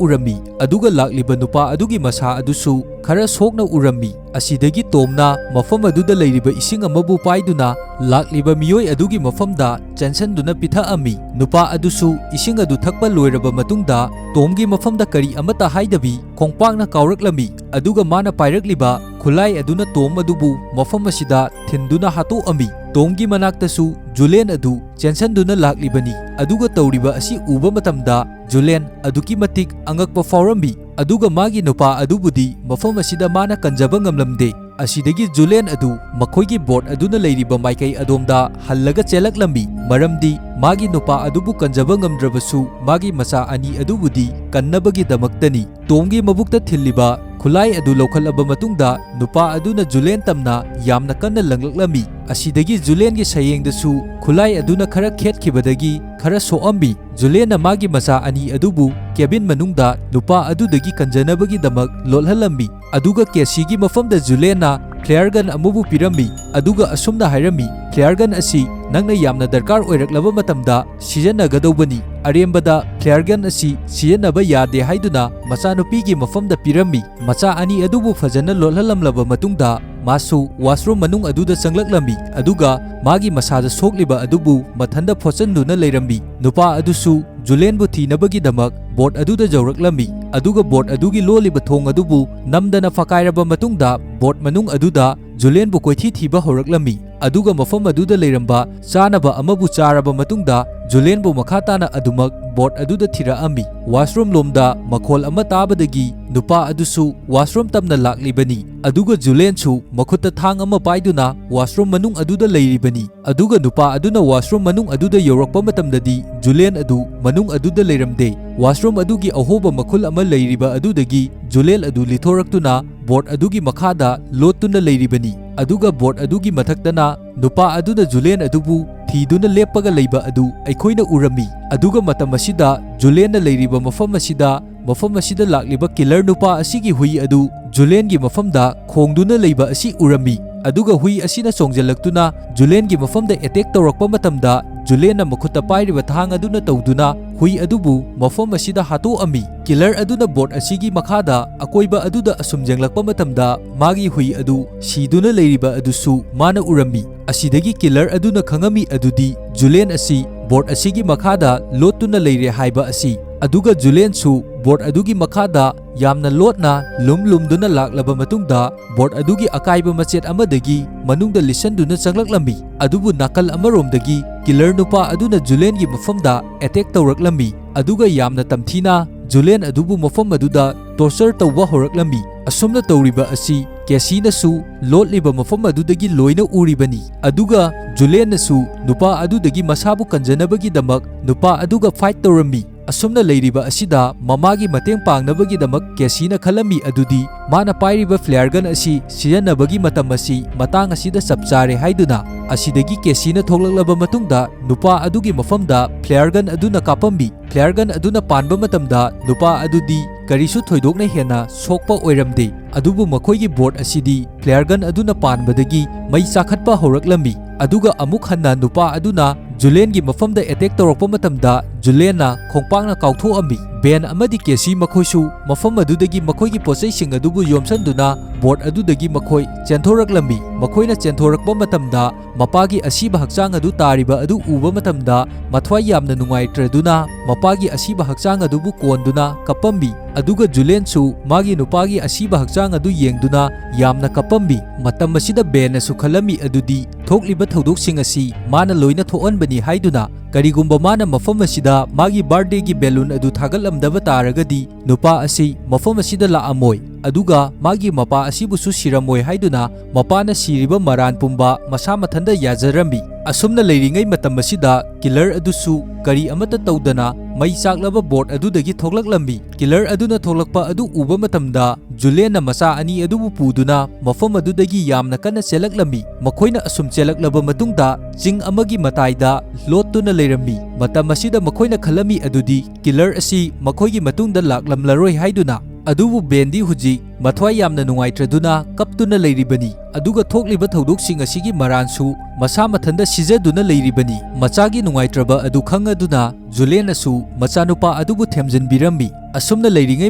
ꯎꯔꯝꯃꯤ꯫ ꯑꯗꯨꯒ ꯂꯥꯛꯂꯤꯕ ꯅꯨꯄꯥ ꯑꯗꯨꯒꯤ ꯃꯁꯥ ꯑꯗꯨꯁꯨ ꯈꯔ ꯁꯣꯛꯅ ꯎꯔꯝꯃꯤ꯫ ꯑꯁꯤꯗꯒꯤ ꯇꯣꯝꯅ ꯃꯐꯝ ꯑꯗꯨꯗ ꯂꯩꯔꯤꯕ ꯏꯁꯤꯡ ꯑꯃꯕꯨ ꯄꯥꯏꯗꯨꯅ ꯂꯥꯛꯂꯤꯕ ꯃꯤꯑꯣꯏ ꯑꯗꯨꯒꯤ ꯃꯐꯝꯗ ꯆꯦꯟꯁꯟꯗꯨꯅ ꯄꯤꯊꯛꯑꯝꯃꯤ꯫ ꯅꯨꯄꯥ ꯑꯗꯨꯁꯨ ꯏꯁꯤꯡ ꯑꯗꯨ ꯊꯛꯄ ꯂꯣꯏꯔꯕ ꯃꯇꯨꯡꯗ, ꯇꯣꯝꯒꯤ ꯃꯐꯝꯗ ꯀꯔꯤ ꯑꯃꯠꯇ ꯍꯥꯏꯗꯕꯤ ꯈꯣꯡꯄꯥꯛꯅ ꯀꯥꯎꯔꯛꯂꯝꯃꯤ꯫ ꯑꯗꯨꯒ ꯃꯥꯅ ꯄꯥꯏꯔꯛꯂꯤꯕ ꯈꯨꯠꯂꯥꯏ ꯑꯗꯨꯅ ꯇꯣꯝ ꯑꯗꯨꯕꯨ ꯃꯐꯝ ꯑꯁꯤꯗ ꯊꯤꯟꯗꯨꯅ ꯍꯥꯠꯇꯣꯛꯑꯝꯃꯤ꯫ ꯇꯣꯝꯒꯤ ꯃꯅꯥꯛꯇꯁꯨ ꯖꯨꯂꯦꯟ ꯑꯗꯨ ꯆꯦꯟꯁꯟꯗꯨꯅ ꯂꯥꯛꯂꯤꯕꯅꯤ꯫ ꯑꯗꯨꯒ ꯇꯧꯔꯤꯕ ꯑꯁꯤ ꯎꯕ ꯃꯇꯝꯗ ꯖꯨꯂꯦꯟ ꯑꯗꯨꯛꯀꯤ ꯃꯇꯤꯛ ꯑꯉꯛꯄ ꯐꯥꯎꯔꯝꯃꯤ꯫ ꯑꯗꯨꯒ ꯃꯥꯒꯤ ꯅꯨꯄꯥ ꯑꯗꯨꯕꯨꯗꯤ ꯃꯐꯝ ꯑꯁꯤꯗ ꯃꯥꯅ ꯀꯟꯖꯕ ꯉꯝꯂꯝꯗꯦ꯫ ꯑꯁꯤꯗꯒꯤ ꯖꯨꯂꯦꯟ ꯑꯗꯨ ꯃꯈꯣꯏꯒꯤ ꯕꯣꯠ ꯑꯗꯨꯅ ꯂꯩꯔꯤꯕ ꯃꯥꯏꯀꯩ ꯑꯗꯣꯝꯗ ꯍꯜꯂꯒ ꯆꯦꯜꯂꯛꯂꯝꯃꯤ, ꯃꯔꯝꯗꯤ ꯃꯥꯒꯤ ꯅꯨꯄꯥ ꯑꯗꯨꯕꯨ ꯀꯟꯖꯕ ꯉꯝꯗ꯭ꯔꯕꯁꯨ ꯃꯥꯒꯤ ꯃꯆꯥ ꯑꯅꯤ ꯑꯗꯨꯕꯨꯗꯤ ꯀꯟꯅꯕꯒꯤꯗꯃꯛꯇꯅꯤ꯫ ꯇꯣꯝꯒꯤ ꯃꯕꯨꯛꯇ ꯊꯤꯜꯂꯤꯕ ꯈꯨꯠꯂꯥꯏ ꯑꯗꯨ ꯂꯧꯈꯠꯂꯕ ꯃꯇꯨꯡꯗ, ꯅꯨꯄꯥ ꯑꯗꯨꯅ ꯖꯨꯂꯦꯟ ꯇꯝꯅ ꯌꯥꯝꯅ ꯀꯟꯅ ꯂꯪꯂꯛꯂꯝꯃꯤ꯫ ꯑꯁꯤꯗꯒꯤ ꯖꯨꯂꯦꯟꯒꯤ ꯁꯌꯦꯡꯗꯁꯨ ꯈꯨꯠꯂꯥꯏ ꯑꯗꯨꯅ ꯈꯔ ꯈꯦꯠꯈꯤꯕꯗꯒꯤ ꯈꯔ ꯁꯣꯛꯑꯝꯃꯤ꯫ ꯖꯨꯂꯦꯟꯅ ꯃꯥꯒꯤ ꯃꯆꯥ ꯑꯅꯤ ꯑꯗꯨꯕꯨ ꯀꯦꯕꯤꯟ ꯃꯅꯨꯡꯗ ꯅꯨꯄꯥ ꯑꯗꯨꯗꯒꯤ ꯀꯟꯖꯅꯕꯒꯤꯗꯃꯛ ꯂꯣꯠꯍꯜꯂꯝꯃꯤ꯫ ꯑꯗꯨꯒ ꯀꯦꯁꯤꯒꯤ ꯃꯐꯝꯗ ꯖꯨꯂꯦꯟꯅ ꯐ꯭ꯂꯦꯌꯔ ꯒꯟ ꯑꯃꯕꯨ ꯄꯤꯔꯝꯃꯤ꯫ ꯑꯗꯨꯒ ꯑꯁꯨꯝꯅ ꯍꯥꯏꯔꯝꯃꯤ, "ꯐ꯭ꯂꯦꯌꯔ ꯒꯟ ꯑꯁꯤ ꯅꯪꯅ ꯌꯥꯝꯅ ꯗꯔꯀꯥꯔ ꯑꯣꯏꯔꯛꯂꯕ ꯃꯇꯝꯗ ꯁꯤꯖꯤꯟꯅꯒꯗꯧꯕꯅꯤ꯫ ꯑꯔꯦꯝꯕꯗ ꯐ꯭ꯂꯦꯌꯔ ꯒꯟ ꯑꯁꯤ ꯁꯤꯖꯤꯟꯅꯕ ꯌꯥꯗꯦ" ꯍꯥꯏꯗꯨꯅ ꯃꯆꯥꯅꯨꯄꯤꯒꯤ ꯃꯐꯝꯗ ꯄꯤꯔꯝꯃꯤ꯫ ꯃꯆꯥ ꯑꯅꯤ ꯑꯗꯨꯕꯨ ꯐꯖꯅ ꯂꯣꯠꯍꯜꯂꯝꯂꯕ ꯃꯇꯨꯡꯗ, ꯃꯥꯁꯨ ꯋꯥꯁꯔꯨꯝ ꯃꯅꯨꯡ ꯑꯗꯨꯗ ꯆꯪꯂꯛꯂꯝꯃꯤ꯫ ꯑꯗꯨꯒ ꯃꯥꯒꯤ ꯃꯁꯥꯗ ꯁꯣꯛꯂꯤꯕ ꯑꯗꯨꯕꯨ ꯃꯊꯟꯗ ꯐꯣꯠꯆꯟꯗꯨꯅ ꯂꯩꯔꯝꯃꯤ꯫ ꯅꯨꯄꯥ ꯑꯗꯨꯁꯨ ꯖꯨꯂꯦꯟꯕꯨ ꯊꯤꯅꯕꯒꯤꯗꯃꯛ ꯕꯣꯠ ꯑꯗꯨꯗ ꯌꯧꯔꯛꯂꯝꯃꯤ꯫ ꯑꯗꯨꯒ ꯕꯣꯠ ꯑꯗꯨꯒꯤ ꯂꯣꯜꯂꯤꯕ ꯊꯣꯡ ꯑꯗꯨꯕꯨ ꯅꯝꯗꯅ ꯐꯥꯀꯥꯏꯔꯕ ꯃꯇꯨꯡꯗ ꯕꯣꯠ ꯃꯅꯨꯡ ꯑꯗꯨꯗ ꯖꯨꯂꯦꯟꯕꯨ ꯀꯣꯏꯊꯤ ꯊꯤꯕ ꯍꯧꯔꯛꯂꯝꯃꯤ꯫ ꯑꯗꯨꯒ ꯃꯐꯝ ꯑꯗꯨꯗ ꯂꯩꯔꯝꯕ ꯆꯥꯅꯕ ꯑꯃꯕꯨ ꯆꯥꯔꯕ ꯃꯇꯨꯡꯗ ꯖꯨꯂꯦꯟꯕꯨ ꯃꯈꯥ ꯇꯥꯅ ꯑꯗꯨꯃꯛ ꯕꯣꯠ ꯑꯗꯨꯗ ꯊꯤꯔꯛꯑꯝꯃꯤ꯫ ꯋꯥꯁꯔꯨꯝ ꯂꯣꯝꯗ ꯃꯈꯣꯜ ꯑꯃ ꯇꯥꯕꯗꯒꯤ ꯅꯨꯄꯥ ꯑꯗꯨꯁꯨ ꯋꯥꯁꯔꯨꯝ ꯇꯝꯅ ꯂꯥꯛꯂꯤꯕꯅꯤ꯫ ꯑꯗꯨꯒ ꯖꯨꯂꯦꯟꯁꯨ ꯃꯈꯨꯠꯇ ꯊꯥꯡ ꯑꯃ ꯄꯥꯏꯗꯨꯅ ꯋꯥꯁꯔꯨꯝ ꯃꯅꯨꯡ ꯑꯗꯨꯗ ꯂꯩꯔꯤꯕꯅꯤ꯫ ꯑꯗꯨꯒ ꯅꯨꯄꯥ ꯑꯗꯨꯅ ꯋꯥꯁꯔꯨꯝ ꯃꯅꯨꯡ ꯑꯗꯨꯗ ꯌꯧꯔꯛꯄ ꯃꯇꯝꯗꯗꯤ ꯖꯨꯂꯦꯟ ꯑꯗꯨ ꯃꯅꯨꯡ ꯑꯗꯨꯗ ꯂꯩꯔꯝꯗꯦ꯫ ꯋꯥꯁꯔꯨꯝ ꯑꯗꯨꯒꯤ ꯑꯍꯣꯕ ꯃꯈꯨꯜ ꯑꯃ ꯂꯩꯔꯤꯕ ꯑꯗꯨꯗꯒꯤ ꯖꯨꯂꯦꯟ ꯑꯗꯨ ꯂꯤꯊꯣꯔꯛꯇꯨꯅ ꯕꯣꯠ ꯑꯗꯨꯒꯤ ꯃꯈꯥꯗ ꯂꯣꯠꯇꯨꯅ ꯂꯩꯔꯤꯕꯅꯤ꯫ ꯑꯗꯨꯒ ꯕꯣꯠ ꯑꯗꯨꯒꯤ ꯃꯊꯛꯇꯅ ꯅꯨꯄꯥ ꯑꯗꯨꯅ ꯖꯨꯂꯦꯟ ꯑꯗꯨꯕꯨ ꯊꯤꯗꯨꯅ ꯂꯦꯞꯄꯒ ꯂꯩꯕ ꯑꯗꯨ ꯑꯩꯈꯣꯏꯅ ꯎꯔꯝꯃꯤ꯫ ꯑꯗꯨꯒ ꯃꯇꯝ ꯑꯁꯤꯗ ꯖꯨꯂꯦꯟꯅ ꯂꯩꯔꯤꯕ ꯃꯐꯝ ꯑꯁꯤꯗ, ꯃꯐꯝ ꯑꯁꯤꯗ ꯂꯥꯛꯂꯤꯕ ꯀꯤꯂꯔ ꯅꯨꯄꯥ ꯑꯁꯤꯒꯤ ꯍꯨꯏ ꯑꯗꯨ ꯖꯨꯂꯦꯟꯒꯤ ꯃꯐꯝꯗ ꯈꯣꯡꯗꯨꯅ ꯂꯩꯕ ꯑꯁꯤ ꯎꯔꯝꯃꯤ꯫ ꯑꯗꯨꯒ ꯍꯨꯏ ꯑꯁꯤꯅ ꯆꯣꯡꯖꯜꯂꯛꯇꯨꯅ ꯖꯨꯂꯦꯟꯒꯤ ꯃꯐꯝꯗ ꯑꯦꯇꯦꯛ ꯇꯧꯔꯛꯄ ꯃꯇꯝꯗ, ꯖꯨꯂꯦꯟꯅ ꯃꯈꯨꯠꯇ ꯄꯥꯏꯔꯤꯕ ꯊꯥꯡ ꯑꯗꯨꯅ ꯇꯧꯗꯨꯅ ꯍꯨꯏ ꯑꯗꯨꯕꯨ ꯃꯐꯝ ꯑꯁꯤꯗ ꯍꯥꯠꯇꯣꯛꯑꯝꯃꯤ꯫ ꯀꯤꯂꯔ ꯑꯗꯨꯅ ꯕꯣꯠ ꯑꯁꯤꯒꯤ ꯃꯈꯥꯗ ꯑꯀꯣꯏꯕ ꯑꯗꯨꯗ ꯑꯁꯨꯝ ꯌꯦꯡꯂꯛꯄ ꯃꯇꯝꯗ, ꯃꯥꯒꯤ ꯍꯨꯏ ꯑꯗꯨ ꯁꯤꯗꯨꯅ ꯂꯩꯔꯤꯕ ꯑꯗꯨꯁꯨ ꯃꯥꯅ ꯎꯔꯝꯃꯤ꯫ ꯑꯁꯤꯗꯒꯤ ꯀꯤꯂꯔ ꯑꯗꯨꯅ ꯈꯪꯉꯝꯃꯤ ꯑꯗꯨꯗꯤ ꯖꯨꯂꯦꯟ ꯑꯁꯤ ꯕꯣꯠ ꯑꯁꯤꯒꯤ ꯃꯈꯥꯗ ꯂꯣꯠꯇꯨꯅ ꯂꯩꯔꯦ ꯍꯥꯏꯕ ꯑꯁꯤ꯫ ꯑꯗꯨꯒ ꯖꯨꯂꯦꯟꯁꯨ ꯕꯣꯠ ꯑꯗꯨꯒꯤ ꯃꯈꯥꯗ ꯌꯥꯝꯅ ꯂꯣꯠꯅ ꯂꯨꯝ ꯂꯨꯝꯗꯨꯅ ꯂꯥꯛꯂꯕ ꯃꯇꯨꯡꯗ, ꯕꯣꯠ ꯑꯗꯨꯒꯤ ꯑꯀꯥꯏꯕ ꯃꯆꯦꯠ ꯑꯃꯗꯒꯤ ꯃꯅꯨꯡꯗ ꯂꯤꯁꯟꯗꯨꯅ ꯆꯪꯂꯛꯂꯝꯃꯤ꯫ ꯑꯗꯨꯕꯨ ꯅꯥꯀꯜ ꯑꯃꯔꯣꯝꯗꯒꯤ ꯀꯤꯂꯔ ꯅꯨꯄꯥ ꯑꯗꯨꯅ ꯖꯨꯂꯦꯟꯒꯤ ꯃꯐꯝꯗ ꯑꯦꯇꯦꯛ ꯇꯧꯔꯛꯂꯝꯃꯤ꯫ ꯑꯗꯨꯒ ꯌꯥꯝꯅ ꯇꯝꯊꯤꯅ ꯖꯨꯂꯦꯟ ꯑꯗꯨꯕꯨ ꯃꯐꯝ ꯑꯗꯨꯗ ꯇꯣꯔꯆꯔ ꯇꯧꯕ ꯍꯧꯔꯛꯂꯝꯃꯤ꯫ ꯑꯁꯨꯝꯅ ꯇꯧꯔꯤꯕ ꯑꯁꯤ ꯀꯦꯁꯤꯅꯁꯨ ꯂꯣꯠꯂꯤꯕ ꯃꯐꯝ ꯑꯗꯨꯗꯒꯤ ꯂꯣꯏꯅ ꯎꯔꯤꯕꯅꯤ꯫ ꯑꯗꯨꯒ ꯖꯨꯂꯦꯟꯅꯁꯨ ꯅꯨꯄꯥ ꯑꯗꯨꯗꯒꯤ ꯃꯁꯥꯕꯨ ꯀꯟꯖꯅꯕꯒꯤꯗꯃꯛ ꯅꯨꯄꯥ ꯑꯗꯨꯒ ꯐꯥꯏꯠ ꯇꯧꯔꯝꯃꯤ꯫ ꯑꯁꯨꯝꯅ ꯂꯩꯔꯤꯕ ꯑꯁꯤꯗ ꯃꯃꯥꯒꯤ ꯃꯇꯦꯡ ꯄꯥꯡꯅꯕꯒꯤꯗꯃꯛ ꯀꯦꯁꯤꯅ ꯈꯜꯂꯝꯃꯤ ꯑꯗꯨꯗꯤ ꯃꯥꯅ ꯄꯥꯏꯔꯤꯕ ꯐ꯭ꯂꯦꯌꯔ ꯒꯟ ꯑꯁꯤ ꯁꯤꯖꯤꯟꯅꯕꯒꯤ ꯃꯇꯝ ꯑꯁꯤ ꯃꯇꯥꯡ ꯑꯁꯤꯗ ꯆꯞ ꯆꯥꯔꯦ ꯍꯥꯏꯗꯨꯅ꯫ ꯑꯁꯤꯗꯒꯤ ꯀꯦꯁꯤꯅ ꯊꯣꯛꯂꯛꯂꯕ ꯃꯇꯨꯡꯗ ꯅꯨꯄꯥ ꯑꯗꯨꯒꯤ ꯃꯐꯝꯗ ꯐ꯭ꯂꯦꯌꯔ ꯒꯟ ꯑꯗꯨꯅ ꯀꯥꯞꯄꯝꯃꯤ꯫ ꯐ꯭ꯂꯦꯌꯔ ꯒꯟ ꯑꯗꯨꯅ ꯄꯥꯟꯕ ꯃꯇꯝꯗ ꯅꯨꯄꯥ ꯑꯗꯨꯗꯤ ꯀꯔꯤꯁꯨ ꯊꯣꯏꯗꯣꯛꯅ ꯍꯦꯟꯅ ꯁꯣꯛꯄ ꯑꯣꯏꯔꯝꯗꯦ꯫ ꯑꯗꯨꯕꯨ ꯃꯈꯣꯏꯒꯤ ꯕꯣꯠ ꯑꯁꯤꯗꯤ ꯐ꯭ꯂꯦꯌꯔ ꯒꯟ ꯑꯗꯨꯅ ꯄꯥꯟꯕꯗꯒꯤ ꯃꯩ ꯆꯥꯈꯠꯄ ꯍꯧꯔꯛꯂꯝꯃꯤ꯫ ꯑꯗꯨꯒ ꯑꯃꯨꯛ ꯍꯟꯅ ꯅꯨꯄꯥ ꯑꯗꯨꯅ ꯖꯨꯂꯦꯟꯒꯤ ꯃꯐꯝꯗ ꯑꯦꯇꯦꯛ ꯇꯧꯔꯛꯄ ꯃꯇꯝꯗ ꯖꯨꯂꯦꯟꯅ ꯈꯣꯡꯄꯥꯛꯅ ꯀꯥꯎꯊꯣꯛꯑꯝꯃꯤ꯫ ꯕꯦꯟ ꯑꯃꯗꯤ ꯀꯦꯁꯤ ꯃꯈꯣꯏꯁꯨ ꯃꯐꯝ ꯑꯗꯨꯗꯒꯤ ꯃꯈꯣꯏꯒꯤ ꯄꯣꯠꯆꯩꯁꯤꯡ ꯑꯗꯨꯕꯨ ꯌꯣꯝꯁꯟꯗꯨꯅ ꯕꯣꯠ ꯑꯗꯨꯗꯒꯤ ꯃꯈꯣꯏ ꯆꯦꯟꯊꯣꯔꯛꯂꯝꯃꯤ꯫ ꯃꯈꯣꯏꯅ ꯆꯦꯟꯊꯣꯔꯛꯄ ꯃꯇꯝꯗ ꯃꯄꯥꯒꯤ ꯑꯁꯤꯕ ꯍꯛꯆꯥꯡ ꯑꯗꯨ ꯇꯥꯔꯤꯕ ꯑꯗꯨ ꯎꯕ ꯃꯇꯝꯗ ꯃꯊ꯭ꯋꯥꯏ ꯌꯥꯝꯅ ꯅꯨꯡꯉꯥꯏꯇ꯭ꯔꯗꯨꯅ ꯃꯄꯥꯒꯤ ꯑꯁꯤꯕ ꯍꯛꯆꯥꯡ ꯑꯗꯨꯕꯨ ꯀꯣꯟꯗꯨꯅ ꯀꯞꯄꯝꯃꯤ꯫ ꯑꯗꯨꯒ ꯖꯨꯂꯦꯟꯁꯨ ꯃꯥꯒꯤ ꯅꯨꯄꯥꯒꯤ ꯑꯁꯤꯕ ꯍꯛꯆꯥꯡ ꯑꯗꯨ ꯌꯦꯡꯗꯨꯅ ꯌꯥꯝꯅ ꯀꯞꯄꯝꯃꯤ꯫ ꯃꯇꯝ ꯑꯁꯤꯗ ꯕꯦꯟꯅꯁꯨ ꯈꯜꯂꯝꯃꯤ ꯑꯗꯨꯗꯤ ꯊꯣꯛꯂꯤꯕ ꯊꯧꯗꯣꯛꯁꯤꯡ ꯑꯁꯤ ꯃꯥꯅ ꯂꯣꯏꯅ ꯊꯣꯛꯍꯟꯕꯅꯤ ꯍꯥꯏꯗꯨꯅ꯫ ꯀꯔꯤꯒꯨꯝꯕ ꯃꯥꯅ ꯃꯐꯝ ꯑꯁꯤꯗ ꯃꯥꯒꯤ ꯕꯥꯔꯊꯗꯦꯒꯤ ꯕꯦꯂꯨꯟ ꯑꯗꯨ ꯊꯥꯒꯠꯂꯝꯗꯕ ꯇꯥꯔꯒꯗꯤ ꯅꯨꯄꯥ ꯑꯁꯤ ꯃꯐꯝ ꯑꯁꯤꯗ ꯂꯥꯛꯑꯝꯃꯣꯏ, ꯑꯗꯨꯒ ꯃꯥꯒꯤ ꯃꯄꯥ ꯑꯁꯤꯕꯨꯁꯨ ꯁꯤꯔꯝꯃꯣꯏ ꯍꯥꯏꯗꯨꯅ ꯃꯄꯥꯅ ꯁꯤꯔꯤꯕ ꯃꯔꯥꯟ ꯄꯨꯝꯕ ꯃꯁꯥ ꯃꯊꯟꯇ ꯌꯥꯖꯔꯝꯃꯤ꯫ ꯑꯁꯨꯝꯅ ꯂꯩꯔꯤꯉꯩ ꯃꯇꯝ ꯑꯁꯤꯗ ꯀꯤꯂꯔ ꯑꯗꯨꯁꯨ ꯀꯔꯤ ꯑꯃꯠꯇ ꯇꯧꯗꯅ ꯃꯩ ꯆꯥꯛꯂꯕ ꯕꯣꯠ ꯑꯗꯨꯗꯒꯤ ꯊꯣꯛꯂꯛꯂꯝꯃꯤ꯫ ꯀꯤꯂꯔ ꯑꯗꯨꯅ ꯊꯣꯛꯂꯛꯄ ꯑꯗꯨ ꯎꯕ ꯃꯇꯝꯗ ꯖꯨꯂꯦꯟꯅ ꯃꯆꯥ ꯑꯅꯤ ꯑꯗꯨꯕꯨ ꯄꯨꯗꯨꯅ ꯃꯐꯝ ꯑꯗꯨꯗꯒꯤ ꯌꯥꯝꯅ ꯀꯟꯅ ꯆꯦꯜꯂꯛꯂꯝꯃꯤ꯫ ꯃꯈꯣꯏꯅ ꯑꯁꯨꯝ ꯆꯦꯜꯂꯛꯂꯕ ꯃꯇꯨꯡꯗ ꯆꯤꯡ ꯑꯃꯒꯤ ꯃꯇꯥꯏꯗ ꯂꯣꯠꯇꯨꯅ ꯂꯩꯔꯝꯃꯤ꯫ ꯃꯇꯝ ꯑꯁꯤꯗ ꯃꯈꯣꯏꯅ ꯈꯜꯂꯝꯃꯤ ꯑꯗꯨꯗꯤ ꯀꯤꯂꯔ ꯑꯁꯤ ꯃꯈꯣꯏꯒꯤ ꯃꯇꯨꯡꯗ ꯂꯥꯛꯂꯝꯂꯔꯣꯏ ꯍꯥꯏꯗꯨꯅ꯫ ꯑꯗꯨꯕꯨ ꯕꯦꯟꯗꯤ ꯍꯧꯖꯤꯛ ꯃꯊ꯭ꯋꯥꯏ ꯌꯥꯝꯅ ꯅꯨꯡꯉꯥꯏꯇ꯭ꯔꯗꯨꯅ ꯀꯞꯇꯨꯅ ꯂꯩꯔꯤꯕꯅꯤ꯫ ꯑꯗꯨꯒ ꯊꯣꯛꯂꯤꯕ ꯊꯧꯗꯣꯛꯁꯤꯡ ꯑꯁꯤꯒꯤ ꯃꯔꯥꯟꯁꯨ ꯃꯁꯥ ꯃꯊꯟꯇ ꯁꯤꯖꯗꯨꯅ ꯂꯩꯔꯤꯕꯅꯤ꯫ ꯃꯆꯥꯒꯤ ꯅꯨꯡꯉꯥꯏꯇ꯭ꯔꯕ ꯑꯗꯨ ꯈꯪꯉꯗꯨꯅ ꯖꯨꯂꯦꯟꯅꯁꯨ ꯃꯆꯥꯅꯨꯄꯥ ꯑꯗꯨꯕꯨ ꯊꯦꯝꯖꯤꯟꯕꯤꯔꯝꯃꯤ꯫ ꯑꯁꯨꯝꯅ ꯂꯩꯔꯤꯉꯩ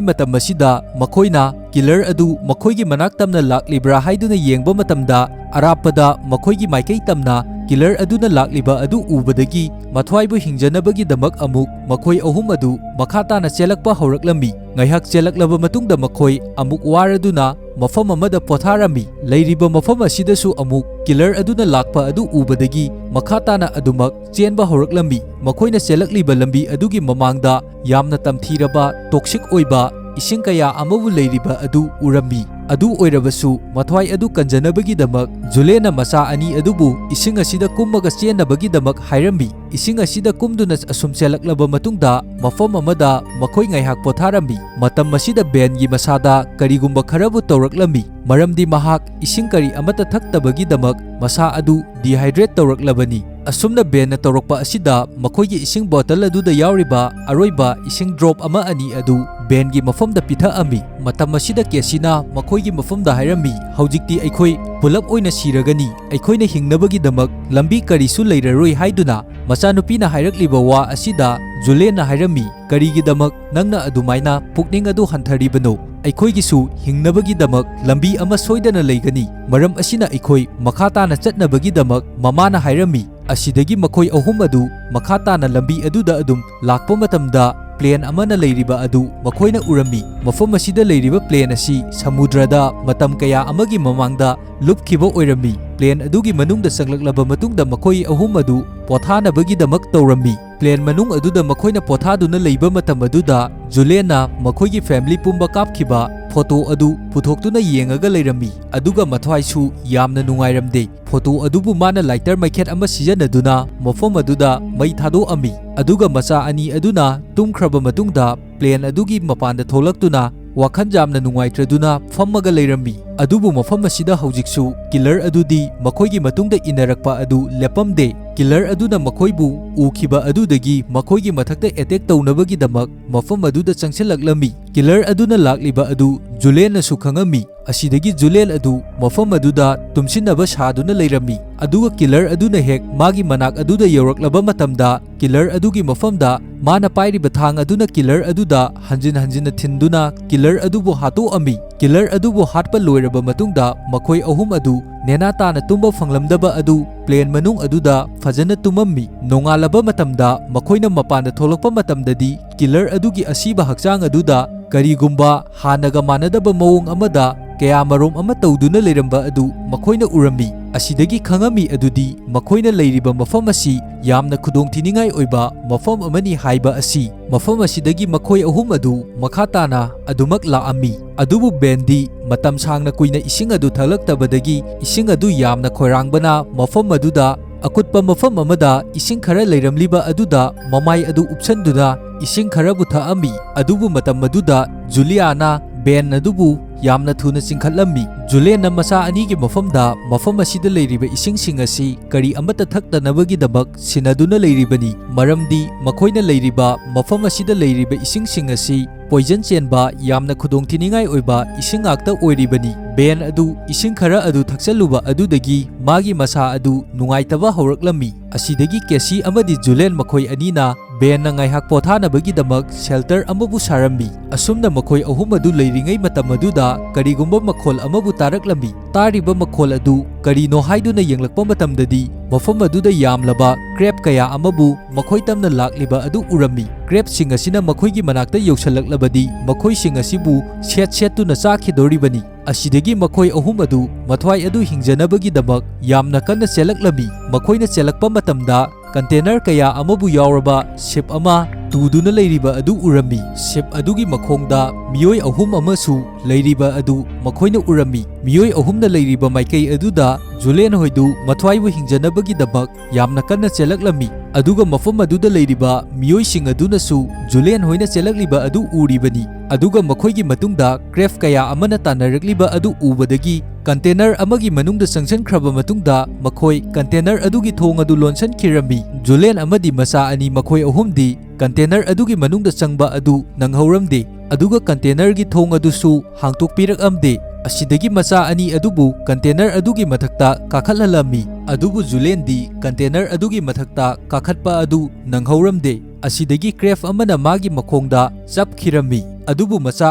ꯃꯇꯝ ꯑꯁꯤꯗ ꯃꯈꯣꯏꯅ ꯀꯤꯂꯔ ꯑꯗꯨ ꯃꯈꯣꯏꯒꯤ ꯃꯅꯥꯛ ꯇꯝꯅ ꯂꯥꯛꯂꯤꯕ꯭ꯔꯥ ꯍꯥꯏꯗꯨꯅ ꯌꯦꯡꯕ ꯃꯇꯝꯗ ꯑꯔꯥꯞꯄꯗ ꯃꯈꯣꯏꯒꯤ ꯃꯥꯏꯀꯩ ꯇꯝꯅ ꯀꯤꯂꯔ ꯑꯗꯨꯅ ꯂꯥꯛꯂꯤꯕ ꯑꯗꯨ ꯎꯕꯗꯒꯤ ꯃꯊ꯭ꯋꯥꯏꯕꯨ ꯍꯤꯡꯖꯅꯕꯒꯤꯗꯃꯛ ꯑꯃꯨꯛ ꯃꯈꯣꯏ ꯑꯍꯨꯝ ꯑꯗꯨ ꯃꯈꯥ ꯇꯥꯅ ꯆꯦꯜꯂꯛꯄ ꯍꯧꯔꯛꯂꯝꯃꯤ꯫ ꯉꯥꯏꯍꯥꯛ ꯆꯦꯜꯂꯛꯂꯕ ꯃꯇꯨꯡꯗ ꯃꯈꯣꯏ ꯑꯃꯨꯛ ꯋꯥꯔꯗꯨꯅ ꯃꯐꯝ ꯑꯃꯗ ꯄꯣꯊꯥꯔꯝꯃꯤ꯫ ꯂꯩꯔꯤꯕ ꯃꯐꯝ ꯑꯁꯤꯗꯁꯨ ꯑꯃꯨꯛ ꯀꯤꯂꯔ ꯑꯗꯨꯅ ꯂꯥꯛꯄ ꯑꯗꯨ ꯎꯕꯗꯒꯤ ꯃꯈꯥ ꯇꯥꯅ ꯑꯗꯨꯃꯛ ꯆꯦꯟꯕ ꯍꯧꯔꯛꯂꯝꯃꯤ꯫ ꯃꯈꯣꯏꯅ ꯆꯦꯜꯂꯛꯂꯤꯕ ꯂꯝꯕꯤ ꯑꯗꯨꯒꯤ ꯃꯃꯥꯡꯗ ꯌꯥꯝꯅ ꯇꯝꯊꯤꯔꯕ, ꯇꯣꯛꯁꯤꯛ ꯑꯣꯏꯕ ꯏꯁꯤꯡ ꯀꯌꯥ ꯑꯃꯕꯨ ꯂꯩꯔꯤꯕ ꯑꯗꯨ ꯎꯔꯝꯃꯤ꯫ ꯑꯗꯨ ꯑꯣꯏꯔꯕꯁꯨ ꯃꯊ꯭ꯋꯥꯏ ꯑꯗꯨ ꯀꯟꯖꯅꯕꯒꯤꯗꯃꯛ ꯖꯨꯂꯦꯟꯅ ꯃꯆꯥ ꯑꯅꯤ ꯑꯗꯨꯕꯨ ꯏꯁꯤꯡ ꯑꯁꯤꯗ ꯀꯨꯝꯃꯒ ꯆꯦꯟꯅꯕꯒꯤꯗꯃꯛ ꯍꯥꯏꯔꯝꯃꯤ꯫ ꯏꯁꯤꯡ ꯑꯁꯤꯗ ꯀꯨꯝꯗꯨꯅ ꯑꯁꯨꯝ ꯆꯦꯜꯂꯛꯂꯕ ꯃꯇꯨꯡꯗ ꯃꯐꯝ ꯑꯃꯗ ꯃꯈꯣꯏ ꯉꯥꯏꯍꯥꯛ ꯄꯣꯊꯥꯔꯝꯃꯤ꯫ ꯃꯇꯝ ꯑꯁꯤꯗ ꯕꯦꯟꯒꯤ ꯃꯁꯥꯗ ꯀꯔꯤꯒꯨꯝꯕ ꯈꯔꯕꯨ ꯇꯧꯔꯛꯂꯝꯃꯤ, ꯃꯔꯝꯗꯤ ꯃꯍꯥꯛ ꯏꯁꯤꯡ ꯀꯔꯤ ꯑꯃꯠꯇ ꯊꯛꯇꯕꯒꯤꯗꯃꯛ ꯃꯁꯥ ꯑꯗꯨ ꯗꯤꯍꯥꯏꯗ꯭ꯔꯦꯠ ꯇꯧꯔꯛꯂꯕꯅꯤ꯫ ꯑꯁꯨꯝꯅ ꯕꯦꯟꯅ ꯇꯧꯔꯛꯄ ꯑꯁꯤꯗ ꯃꯈꯣꯏꯒꯤ ꯏꯁꯤꯡ ꯕꯣꯇꯜ ꯑꯗꯨꯗ ꯌꯥꯎꯔꯤꯕ ꯑꯔꯣꯏꯕ ꯏꯁꯤꯡ ꯗ꯭ꯔꯣꯞ ꯑꯃ ꯑꯅꯤ ꯑꯗꯨ ꯕꯦꯟꯒꯤ ꯃꯐꯝꯗ ꯄꯤꯊꯛꯑꯝꯃꯤ꯫ ꯃꯇꯝ ꯑꯁꯤꯗ ꯀꯦꯁꯤꯅ ꯃꯈꯣꯏꯒꯤ ꯃꯐꯝꯗ ꯍꯥꯏꯔꯝꯃꯤ, "ꯍꯧꯖꯤꯛꯇꯤ ꯑꯩꯈꯣꯏ ꯄꯨꯂꯞ ꯑꯣꯏꯅ ꯁꯤꯔꯒꯅꯤ, ꯑꯩꯈꯣꯏꯅ ꯍꯤꯡꯅꯕꯒꯤꯗꯃꯛ ꯂꯝꯕꯤ ꯀꯔꯤꯁꯨ ꯂꯩꯔꯔꯣꯏ" ꯍꯥꯏꯗꯨꯅ꯫ ꯃꯆꯥꯅꯨꯄꯤꯅ ꯍꯥꯏꯔꯛꯂꯤꯕ ꯋꯥ ꯑꯁꯤꯗ ꯖꯨꯂꯦꯟꯅ ꯍꯥꯏꯔꯝꯃꯤ, "ꯀꯔꯤꯒꯤꯗꯃꯛ ꯅꯪꯅ ꯑꯗꯨꯃꯥꯏꯅ ꯄꯨꯛꯅꯤꯡ ꯑꯗꯨ ꯍꯟꯊꯔꯤꯕꯅꯣ? ꯑꯩꯈꯣꯏꯒꯤꯁꯨ ꯍꯤꯡꯅꯕꯒꯤꯗꯃꯛ ꯂꯝꯕꯤ ꯑꯃ ꯁꯣꯏꯗꯅ ꯂꯩꯒꯅꯤ꯫ ꯃꯔꯝ ꯑꯁꯤꯅ ꯑꯩꯈꯣꯏ ꯃꯈꯥ ꯇꯥꯅ ꯆꯠꯅꯕꯒꯤꯗꯃꯛ" ꯃꯃꯥꯅ ꯍꯥꯏꯔꯝꯃꯤ꯫ ꯑꯁꯤꯗꯒꯤ ꯃꯈꯣꯏ ꯑꯍꯨꯝ ꯑꯗꯨ ꯃꯈꯥ ꯇꯥꯅ ꯂꯝꯕꯤ ꯑꯗꯨꯗ ꯑꯗꯨꯝ ꯂꯥꯛꯄ ꯃꯇꯝꯗ, ꯄ꯭ꯂꯦꯟ ꯑꯃꯅ ꯂꯩꯔꯤꯕ ꯑꯗꯨ ꯃꯈꯣꯏꯅ ꯎꯔꯝꯃꯤ꯫ ꯃꯐꯝ ꯑꯁꯤꯗ ꯂꯩꯔꯤꯕ ꯄ꯭ꯂꯦꯟ ꯑꯁꯤ ꯁꯃꯨꯗ꯭ꯔꯗ ꯃꯇꯝ ꯀꯌꯥ ꯑꯃꯒꯤ ꯃꯃꯥꯡꯗ ꯂꯨꯞꯈꯤꯕ ꯑꯣꯏꯔꯝꯃꯤ꯫ ꯄ꯭ꯂꯦꯟ ꯑꯗꯨꯒꯤ ꯃꯅꯨꯡꯗ ꯆꯪꯂꯛꯂꯕ ꯃꯇꯨꯡꯗ ꯃꯈꯣꯏ ꯑꯍꯨꯝ ꯑꯗꯨ ꯄꯣꯊꯥꯅꯕꯒꯤꯗꯃꯛ ꯇꯧꯔꯝꯃꯤ꯫ ꯄ꯭ꯂꯦꯟ ꯃꯅꯨꯡ ꯑꯗꯨꯗ ꯃꯈꯣꯏꯅ ꯄꯣꯊꯥꯗꯨꯅ ꯂꯩꯕ ꯃꯇꯝ ꯑꯗꯨꯗ ꯖꯨꯂꯦꯟꯅ ꯃꯈꯣꯏꯒꯤ ꯐꯦꯃꯤꯂꯤ ꯄꯨꯝꯕ ꯀꯥꯞꯈꯤꯕ ꯐꯣꯇꯣ ꯑꯗꯨ ꯄꯨꯊꯣꯛꯇꯨꯅ ꯌꯦꯡꯉꯒ ꯂꯩꯔꯝꯃꯤ, ꯑꯗꯨꯒ ꯃꯊ꯭ꯋꯥꯏꯁꯨ ꯌꯥꯝꯅ ꯅꯨꯡꯉꯥꯏꯔꯝꯗꯦ꯫ ꯐꯣꯇꯣ ꯑꯗꯨꯕꯨ ꯃꯥꯅ ꯂꯥꯏꯇꯔ ꯃꯩꯈꯦꯠ ꯑꯃ ꯁꯤꯖꯤꯟꯅꯗꯨꯅ ꯃꯐꯝ ꯑꯗꯨꯗ ꯃꯩ ꯊꯥꯗꯣꯛꯑꯝꯃꯤ, ꯑꯗꯨꯒ ꯃꯆꯥ ꯑꯅꯤ ꯑꯗꯨꯅ ꯇꯨꯝꯈ꯭ꯔꯕ ꯃꯇꯨꯡꯗ ꯄ꯭ꯂꯦꯟ ꯑꯗꯨꯒꯤ ꯃꯄꯥꯟꯗ ꯊꯣꯛꯂꯛꯇꯨꯅ ꯋꯥꯈꯜ ꯌꯥꯝꯅ ꯅꯨꯡꯉꯥꯏꯇ꯭ꯔꯗꯨꯅ ꯐꯝꯃꯒ ꯂꯩꯔꯝꯃꯤ꯫ ꯑꯗꯨꯕꯨ ꯃꯐꯝ ꯑꯁꯤꯗ ꯍꯧꯖꯤꯛꯁꯨ ꯀꯤꯂꯔ ꯑꯗꯨꯗꯤ ꯃꯈꯣꯏꯒꯤ ꯃꯇꯨꯡꯗ ꯏꯟꯅꯔꯛꯄ ꯑꯗꯨ ꯂꯦꯞꯄꯝꯗꯦ꯫ ꯀꯤꯂꯔ ꯑꯗꯨꯅ ꯃꯈꯣꯏꯕꯨ ꯎꯈꯤꯕ ꯑꯗꯨꯗꯒꯤ ꯃꯈꯣꯏꯒꯤ ꯃꯊꯛꯇ ꯑꯦꯇꯦꯛ ꯇꯧꯅꯕꯒꯤꯗꯃꯛ ꯃꯐꯝ ꯑꯗꯨꯗ ꯆꯪꯁꯤꯜꯂꯛꯂꯝꯃꯤ꯫ ꯀꯤꯂꯔ ꯑꯗꯨꯅ ꯂꯥꯛꯂꯤꯕ ꯑꯗꯨ ꯖꯨꯂꯦꯟꯅꯁꯨ ꯈꯪꯉꯝꯃꯤ꯫ ꯑꯁꯤꯗꯒꯤ ꯖꯨꯂꯦꯟ ꯑꯗꯨ ꯃꯐꯝ ꯑꯗꯨꯗ ꯇꯨꯝꯁꯤꯟꯅꯕ ꯁꯥꯗꯨꯅ ꯂꯩꯔꯝꯃꯤ, ꯑꯗꯨꯒ ꯀꯤꯂꯔ ꯑꯗꯨꯅ ꯍꯦꯛ ꯃꯥꯒꯤ ꯃꯅꯥꯛ ꯑꯗꯨꯗ ꯌꯧꯔꯛꯂꯕ ꯃꯇꯝꯗ, ꯀꯤꯂꯔ ꯑꯗꯨꯒꯤ ꯃꯐꯝꯗ ꯃꯥꯅ ꯄꯥꯏꯔꯤꯕ ꯊꯥꯡ ꯑꯗꯨꯅ ꯀꯤꯂꯔ ꯑꯗꯨꯗ ꯍꯟꯖꯤꯟ ꯍꯟꯖꯤꯟꯅ ꯊꯤꯟꯗꯨꯅ ꯀꯤꯂꯔ ꯑꯗꯨꯕꯨ ꯍꯥꯠꯇꯣꯛꯑꯝꯃꯤ꯫ ꯀꯤꯂꯔ ꯑꯗꯨꯕꯨ ꯍꯥꯠꯄ ꯂꯣꯏꯔꯕ ꯃꯇꯨꯡꯗ, ꯃꯈꯣꯏ ꯑꯍꯨꯝ ꯑꯗꯨ ꯅꯦꯅꯥ ꯇꯥꯅ ꯇꯨꯝꯕ ꯐꯪꯂꯝꯗꯕ ꯑꯗꯨ ꯄ꯭ꯂꯦꯟ ꯃꯅꯨꯡ ꯑꯗꯨꯗ ꯐꯖꯅ ꯇꯨꯝꯃꯝꯃꯤ꯫ ꯅꯣꯡꯉꯥꯜꯂꯕ ꯃꯇꯝꯗ ꯃꯈꯣꯏꯅ ꯃꯄꯥꯟꯗ ꯊꯣꯛꯂꯛꯄ ꯃꯇꯝꯗꯗꯤ, ꯀꯤꯂꯔ ꯑꯗꯨꯒꯤ ꯑꯁꯤꯕ ꯍꯛꯆꯥꯡ ꯑꯗꯨꯗ ꯀꯔꯤꯒꯨꯝꯕ ꯍꯥꯟꯅꯒ ꯃꯥꯟꯅꯗꯕ ꯃꯑꯣꯡ ꯑꯃꯗ ꯀꯌꯥꯃꯔꯣꯝ ꯑꯃ ꯇꯧꯗꯨꯅ ꯂꯩꯔꯝꯕ ꯑꯗꯨ ꯃꯈꯣꯏꯅ ꯎꯔꯝꯃꯤ꯫ ꯑꯁꯤꯗꯒꯤ ꯈꯪꯉꯝꯃꯤ ꯑꯗꯨꯗꯤ ꯃꯈꯣꯏꯅ ꯂꯩꯔꯤꯕ ꯃꯐꯝ ꯑꯁꯤ ꯌꯥꯝꯅ ꯈꯨꯗꯣꯡꯊꯤꯅꯤꯡꯉꯥꯏ ꯑꯣꯏꯕ ꯃꯐꯝ ꯑꯃꯅꯤ ꯍꯥꯏꯕ ꯑꯁꯤ꯫ ꯃꯐꯝ ꯑꯁꯤꯗꯒꯤ ꯃꯈꯣꯏ ꯑꯍꯨꯝ ꯑꯗꯨ ꯃꯈꯥ ꯇꯥꯅ ꯑꯗꯨꯃꯛ ꯂꯥꯛꯑꯝꯃꯤ꯫ ꯑꯗꯨꯕꯨ ꯕꯦꯟꯗꯤ ꯃꯇꯝ ꯁꯥꯡꯅ ꯀꯨꯏꯅ ꯏꯁꯤꯡ ꯑꯗꯨ ꯊꯛꯂꯛꯇꯕꯗꯒꯤ ꯏꯁꯤꯡ ꯑꯗꯨ ꯌꯥꯝꯅ ꯈꯣꯏꯔꯥꯡꯕꯅ ꯃꯐꯝ ꯑꯗꯨꯗ ꯑꯀꯨꯠꯄ ꯃꯐꯝ ꯑꯃꯗ ꯏꯁꯤꯡ ꯈꯔ ꯂꯩꯔꯝꯂꯤꯕ ꯑꯗꯨꯗ ꯃꯃꯥꯏ ꯑꯗꯨ ꯎꯞꯁꯟꯗꯨꯅ ꯏꯁꯤꯡ ꯈꯔꯕꯨ ꯊꯛꯑꯝꯃꯤ꯫ ꯑꯗꯨꯕꯨ ꯃꯇꯝ ꯑꯗꯨꯗ ꯖꯨꯂꯤꯌꯥꯅ ꯕꯦꯟ ꯑꯗꯨꯕꯨ ꯌꯥꯝꯅ ꯊꯨꯅ ꯆꯤꯡꯈꯠꯂꯝꯃꯤ꯫ ꯖꯨꯂꯦꯟꯅ ꯃꯆꯥ ꯑꯅꯤꯒꯤ ꯃꯐꯝꯗ ꯃꯐꯝ ꯑꯁꯤꯗ ꯂꯩꯔꯤꯕ ꯏꯁꯤꯡꯁꯤꯡ ꯑꯁꯤ ꯀꯔꯤ ꯑꯃꯠꯇ ꯊꯛꯇꯅꯕꯒꯤꯗꯃꯛ ꯁꯤꯟꯅꯗꯨꯅ ꯂꯩꯔꯤꯕꯅꯤ, ꯃꯔꯝꯗꯤ ꯃꯈꯣꯏꯅ ꯂꯩꯔꯤꯕ ꯃꯐꯝ ꯑꯁꯤꯗ ꯂꯩꯔꯤꯕ ꯏꯁꯤꯡꯁꯤꯡ ꯑꯁꯤ ꯄꯣꯏꯖꯟ ꯆꯦꯟꯕ ꯌꯥꯝꯅ ꯈꯨꯗꯣꯡꯊꯤꯅꯤꯡꯉꯥꯏ ꯑꯣꯏꯕ ꯏꯁꯤꯡ ꯉꯥꯛꯇ ꯑꯣꯏꯔꯤꯕꯅꯤ꯫ ꯕꯦꯟ ꯑꯗꯨ ꯏꯁꯤꯡ ꯈꯔ ꯑꯗꯨ ꯊꯛꯆꯜꯂꯨꯕ ꯑꯗꯨꯗꯒꯤ ꯃꯥꯒꯤ ꯃꯁꯥ ꯑꯗꯨ ꯅꯨꯡꯉꯥꯏꯇꯕ ꯍꯧꯔꯛꯂꯝꯃꯤ꯫ ꯑꯁꯤꯗꯒꯤ ꯀꯦꯁꯤ ꯑꯃꯗꯤ ꯖꯨꯂꯦꯟ ꯃꯈꯣꯏ ꯑꯅꯤꯅ ꯕꯦꯟꯅ ꯉꯥꯏꯍꯥꯛ ꯄꯣꯊꯥꯅꯕꯒꯤꯗꯃꯛ ꯁꯦꯜꯇꯔ ꯑꯃꯕꯨ ꯁꯥꯔꯝꯃꯤ꯫ ꯑꯁꯨꯝꯅ ꯃꯈꯣꯏ ꯑꯍꯨꯝ ꯑꯗꯨ ꯂꯩꯔꯤꯉꯩ ꯃꯇꯝ ꯑꯗꯨꯗ ꯀꯔꯤꯒꯨꯝꯕ ꯃꯈꯣꯜ ꯑꯃꯕꯨ ꯇꯥꯔꯛꯂꯝꯃꯤ꯫ ꯇꯥꯔꯤꯕ ꯃꯈꯣꯜ ꯑꯗꯨ ꯀꯔꯤꯅꯣ ꯍꯥꯏꯗꯨꯅ ꯌꯦꯡꯂꯛꯄ ꯃꯇꯝꯗꯗꯤ ꯃꯐꯝ ꯑꯗꯨꯗ ꯌꯥꯝꯂꯕ ꯀ꯭ꯔꯦꯞ ꯀꯌꯥ ꯑꯃꯕꯨ ꯃꯈꯣꯏ ꯇꯝꯅ ꯂꯥꯛꯂꯤꯕ ꯑꯗꯨ ꯎꯔꯝꯃꯤ꯫ ꯀ꯭ꯔꯦꯞꯁꯤꯡ ꯑꯁꯤꯅ ꯃꯈꯣꯏꯒꯤ ꯃꯅꯥꯛꯇ ꯌꯧꯁꯤꯜꯂꯛꯂꯕꯗꯤ ꯃꯈꯣꯏꯁꯤꯡ ꯑꯁꯤꯕꯨ ꯁꯦꯠ ꯁꯦꯠꯇꯨꯅ ꯆꯥꯈꯤꯗꯣꯔꯤꯕꯅꯤ꯫ ꯑꯁꯤꯗꯒꯤ ꯃꯈꯣꯏ ꯑꯍꯨꯝ ꯑꯗꯨ ꯃꯊ꯭ꯋꯥꯏ ꯑꯗꯨ ꯍꯤꯡꯖꯅꯕꯒꯤꯗꯃꯛ ꯌꯥꯝꯅ ꯀꯟꯅ ꯆꯦꯜꯂꯛꯂꯝꯃꯤ꯫ ꯃꯈꯣꯏꯅ ꯆꯦꯜꯂꯛꯄ ꯃꯇꯝꯗ ꯀꯟꯇꯦꯅꯔ ꯀꯌꯥ ꯑꯃꯕꯨ ꯌꯥꯎꯔꯕ ꯁꯤꯞ ꯑꯃ ꯇꯨꯗꯨꯅ ꯂꯩꯔꯤꯕ ꯑꯗꯨ ꯎꯔꯝꯃꯤ꯫ ꯁꯤꯞ ꯑꯗꯨꯒꯤ ꯃꯈꯣꯡꯗ ꯃꯤꯑꯣꯏ ꯑꯍꯨꯝ ꯑꯃꯁꯨ ꯂꯩꯔꯤꯕ ꯑꯗꯨ ꯃꯈꯣꯏꯅ ꯎꯔꯝꯃꯤ꯫ ꯃꯤꯑꯣꯏ ꯑꯍꯨꯝꯅ ꯂꯩꯔꯤꯕ ꯃꯥꯏꯀꯩ ꯑꯗꯨꯗ ꯖꯨꯂꯦꯟ ꯍꯣꯏꯗꯨ ꯃꯊ꯭ꯋꯥꯏꯕꯨ ꯍꯤꯡꯖꯅꯕꯒꯤꯗꯃꯛ ꯌꯥꯝꯅ ꯀꯟꯅ ꯆꯦꯜꯂꯛꯂꯝꯃꯤ꯫ ꯑꯗꯨꯒ ꯃꯐꯝ ꯑꯗꯨꯗ ꯂꯩꯔꯤꯕ ꯃꯤꯑꯣꯏꯁꯤꯡ ꯑꯗꯨꯅꯁꯨ ꯖꯨꯂꯦꯟ ꯍꯣꯏꯅ ꯆꯦꯜꯂꯛꯂꯤꯕ ꯑꯗꯨ ꯎꯔꯤꯕꯅꯤ꯫ ꯑꯗꯨꯒ ꯃꯈꯣꯏꯒꯤ ꯃꯇꯨꯡꯗ ꯀ꯭ꯔꯦꯞ ꯀꯌꯥ ꯑꯃꯅ ꯇꯥꯟꯅꯔꯛꯂꯤꯕ ꯑꯗꯨ ꯎꯕꯗꯒꯤ ꯀꯟꯇꯦꯅꯔ ꯑꯃꯒꯤ ꯃꯅꯨꯡꯗ ꯆꯪꯁꯤꯟꯈ꯭ꯔꯕ ꯃꯇꯨꯡꯗ ꯃꯈꯣꯏ ꯀꯟꯇꯦꯅꯔ ꯑꯗꯨꯒꯤ ꯊꯣꯡ ꯑꯗꯨ ꯂꯣꯟꯁꯤꯟꯈꯤꯔꯝꯃꯤ꯫ ꯖꯨꯂꯦꯟ ꯑꯃꯗꯤ ꯃꯆꯥ ꯑꯅꯤ ꯃꯈꯣꯏ ꯑꯍꯨꯝꯗꯤ ꯀꯟꯇꯦꯅꯔ ꯑꯗꯨꯒꯤ ꯃꯅꯨꯡꯗ ꯆꯪꯕ ꯑꯗꯨ ꯅꯪꯍꯧꯔꯝꯗꯦ꯫ ꯑꯗꯨꯒ ꯀꯟꯇꯦꯅꯔꯒꯤ ꯊꯣꯡ ꯑꯗꯨꯁꯨ ꯍꯥꯡꯇꯣꯛꯄꯤꯔꯛꯑꯝꯗꯦ꯫ ꯑꯁꯤꯗꯒꯤ ꯃꯆꯥ ꯑꯅꯤ ꯑꯗꯨꯕꯨ ꯀꯟꯇꯦꯅꯔ ꯑꯗꯨꯒꯤ ꯃꯊꯛꯇ ꯀꯥꯈꯠꯍꯜꯂꯝꯃꯤ꯫ ꯑꯗꯨꯕꯨ ꯖꯨꯂꯦꯟꯗꯤ ꯀꯟꯇꯦꯅꯔ ꯑꯗꯨꯒꯤ ꯃꯊꯛꯇ ꯀꯥꯈꯠꯄ ꯑꯗꯨ ꯅꯪꯍꯧꯔꯝꯗꯦ꯫ ꯑꯁꯤꯗꯒꯤ ꯀ꯭ꯔꯦꯞ ꯑꯃꯅ ꯃꯥꯒꯤ ꯃꯈꯣꯡꯗ ꯆꯞꯈꯤꯔꯝꯃꯤ꯫ ꯑꯗꯨꯕꯨ ꯃꯆꯥ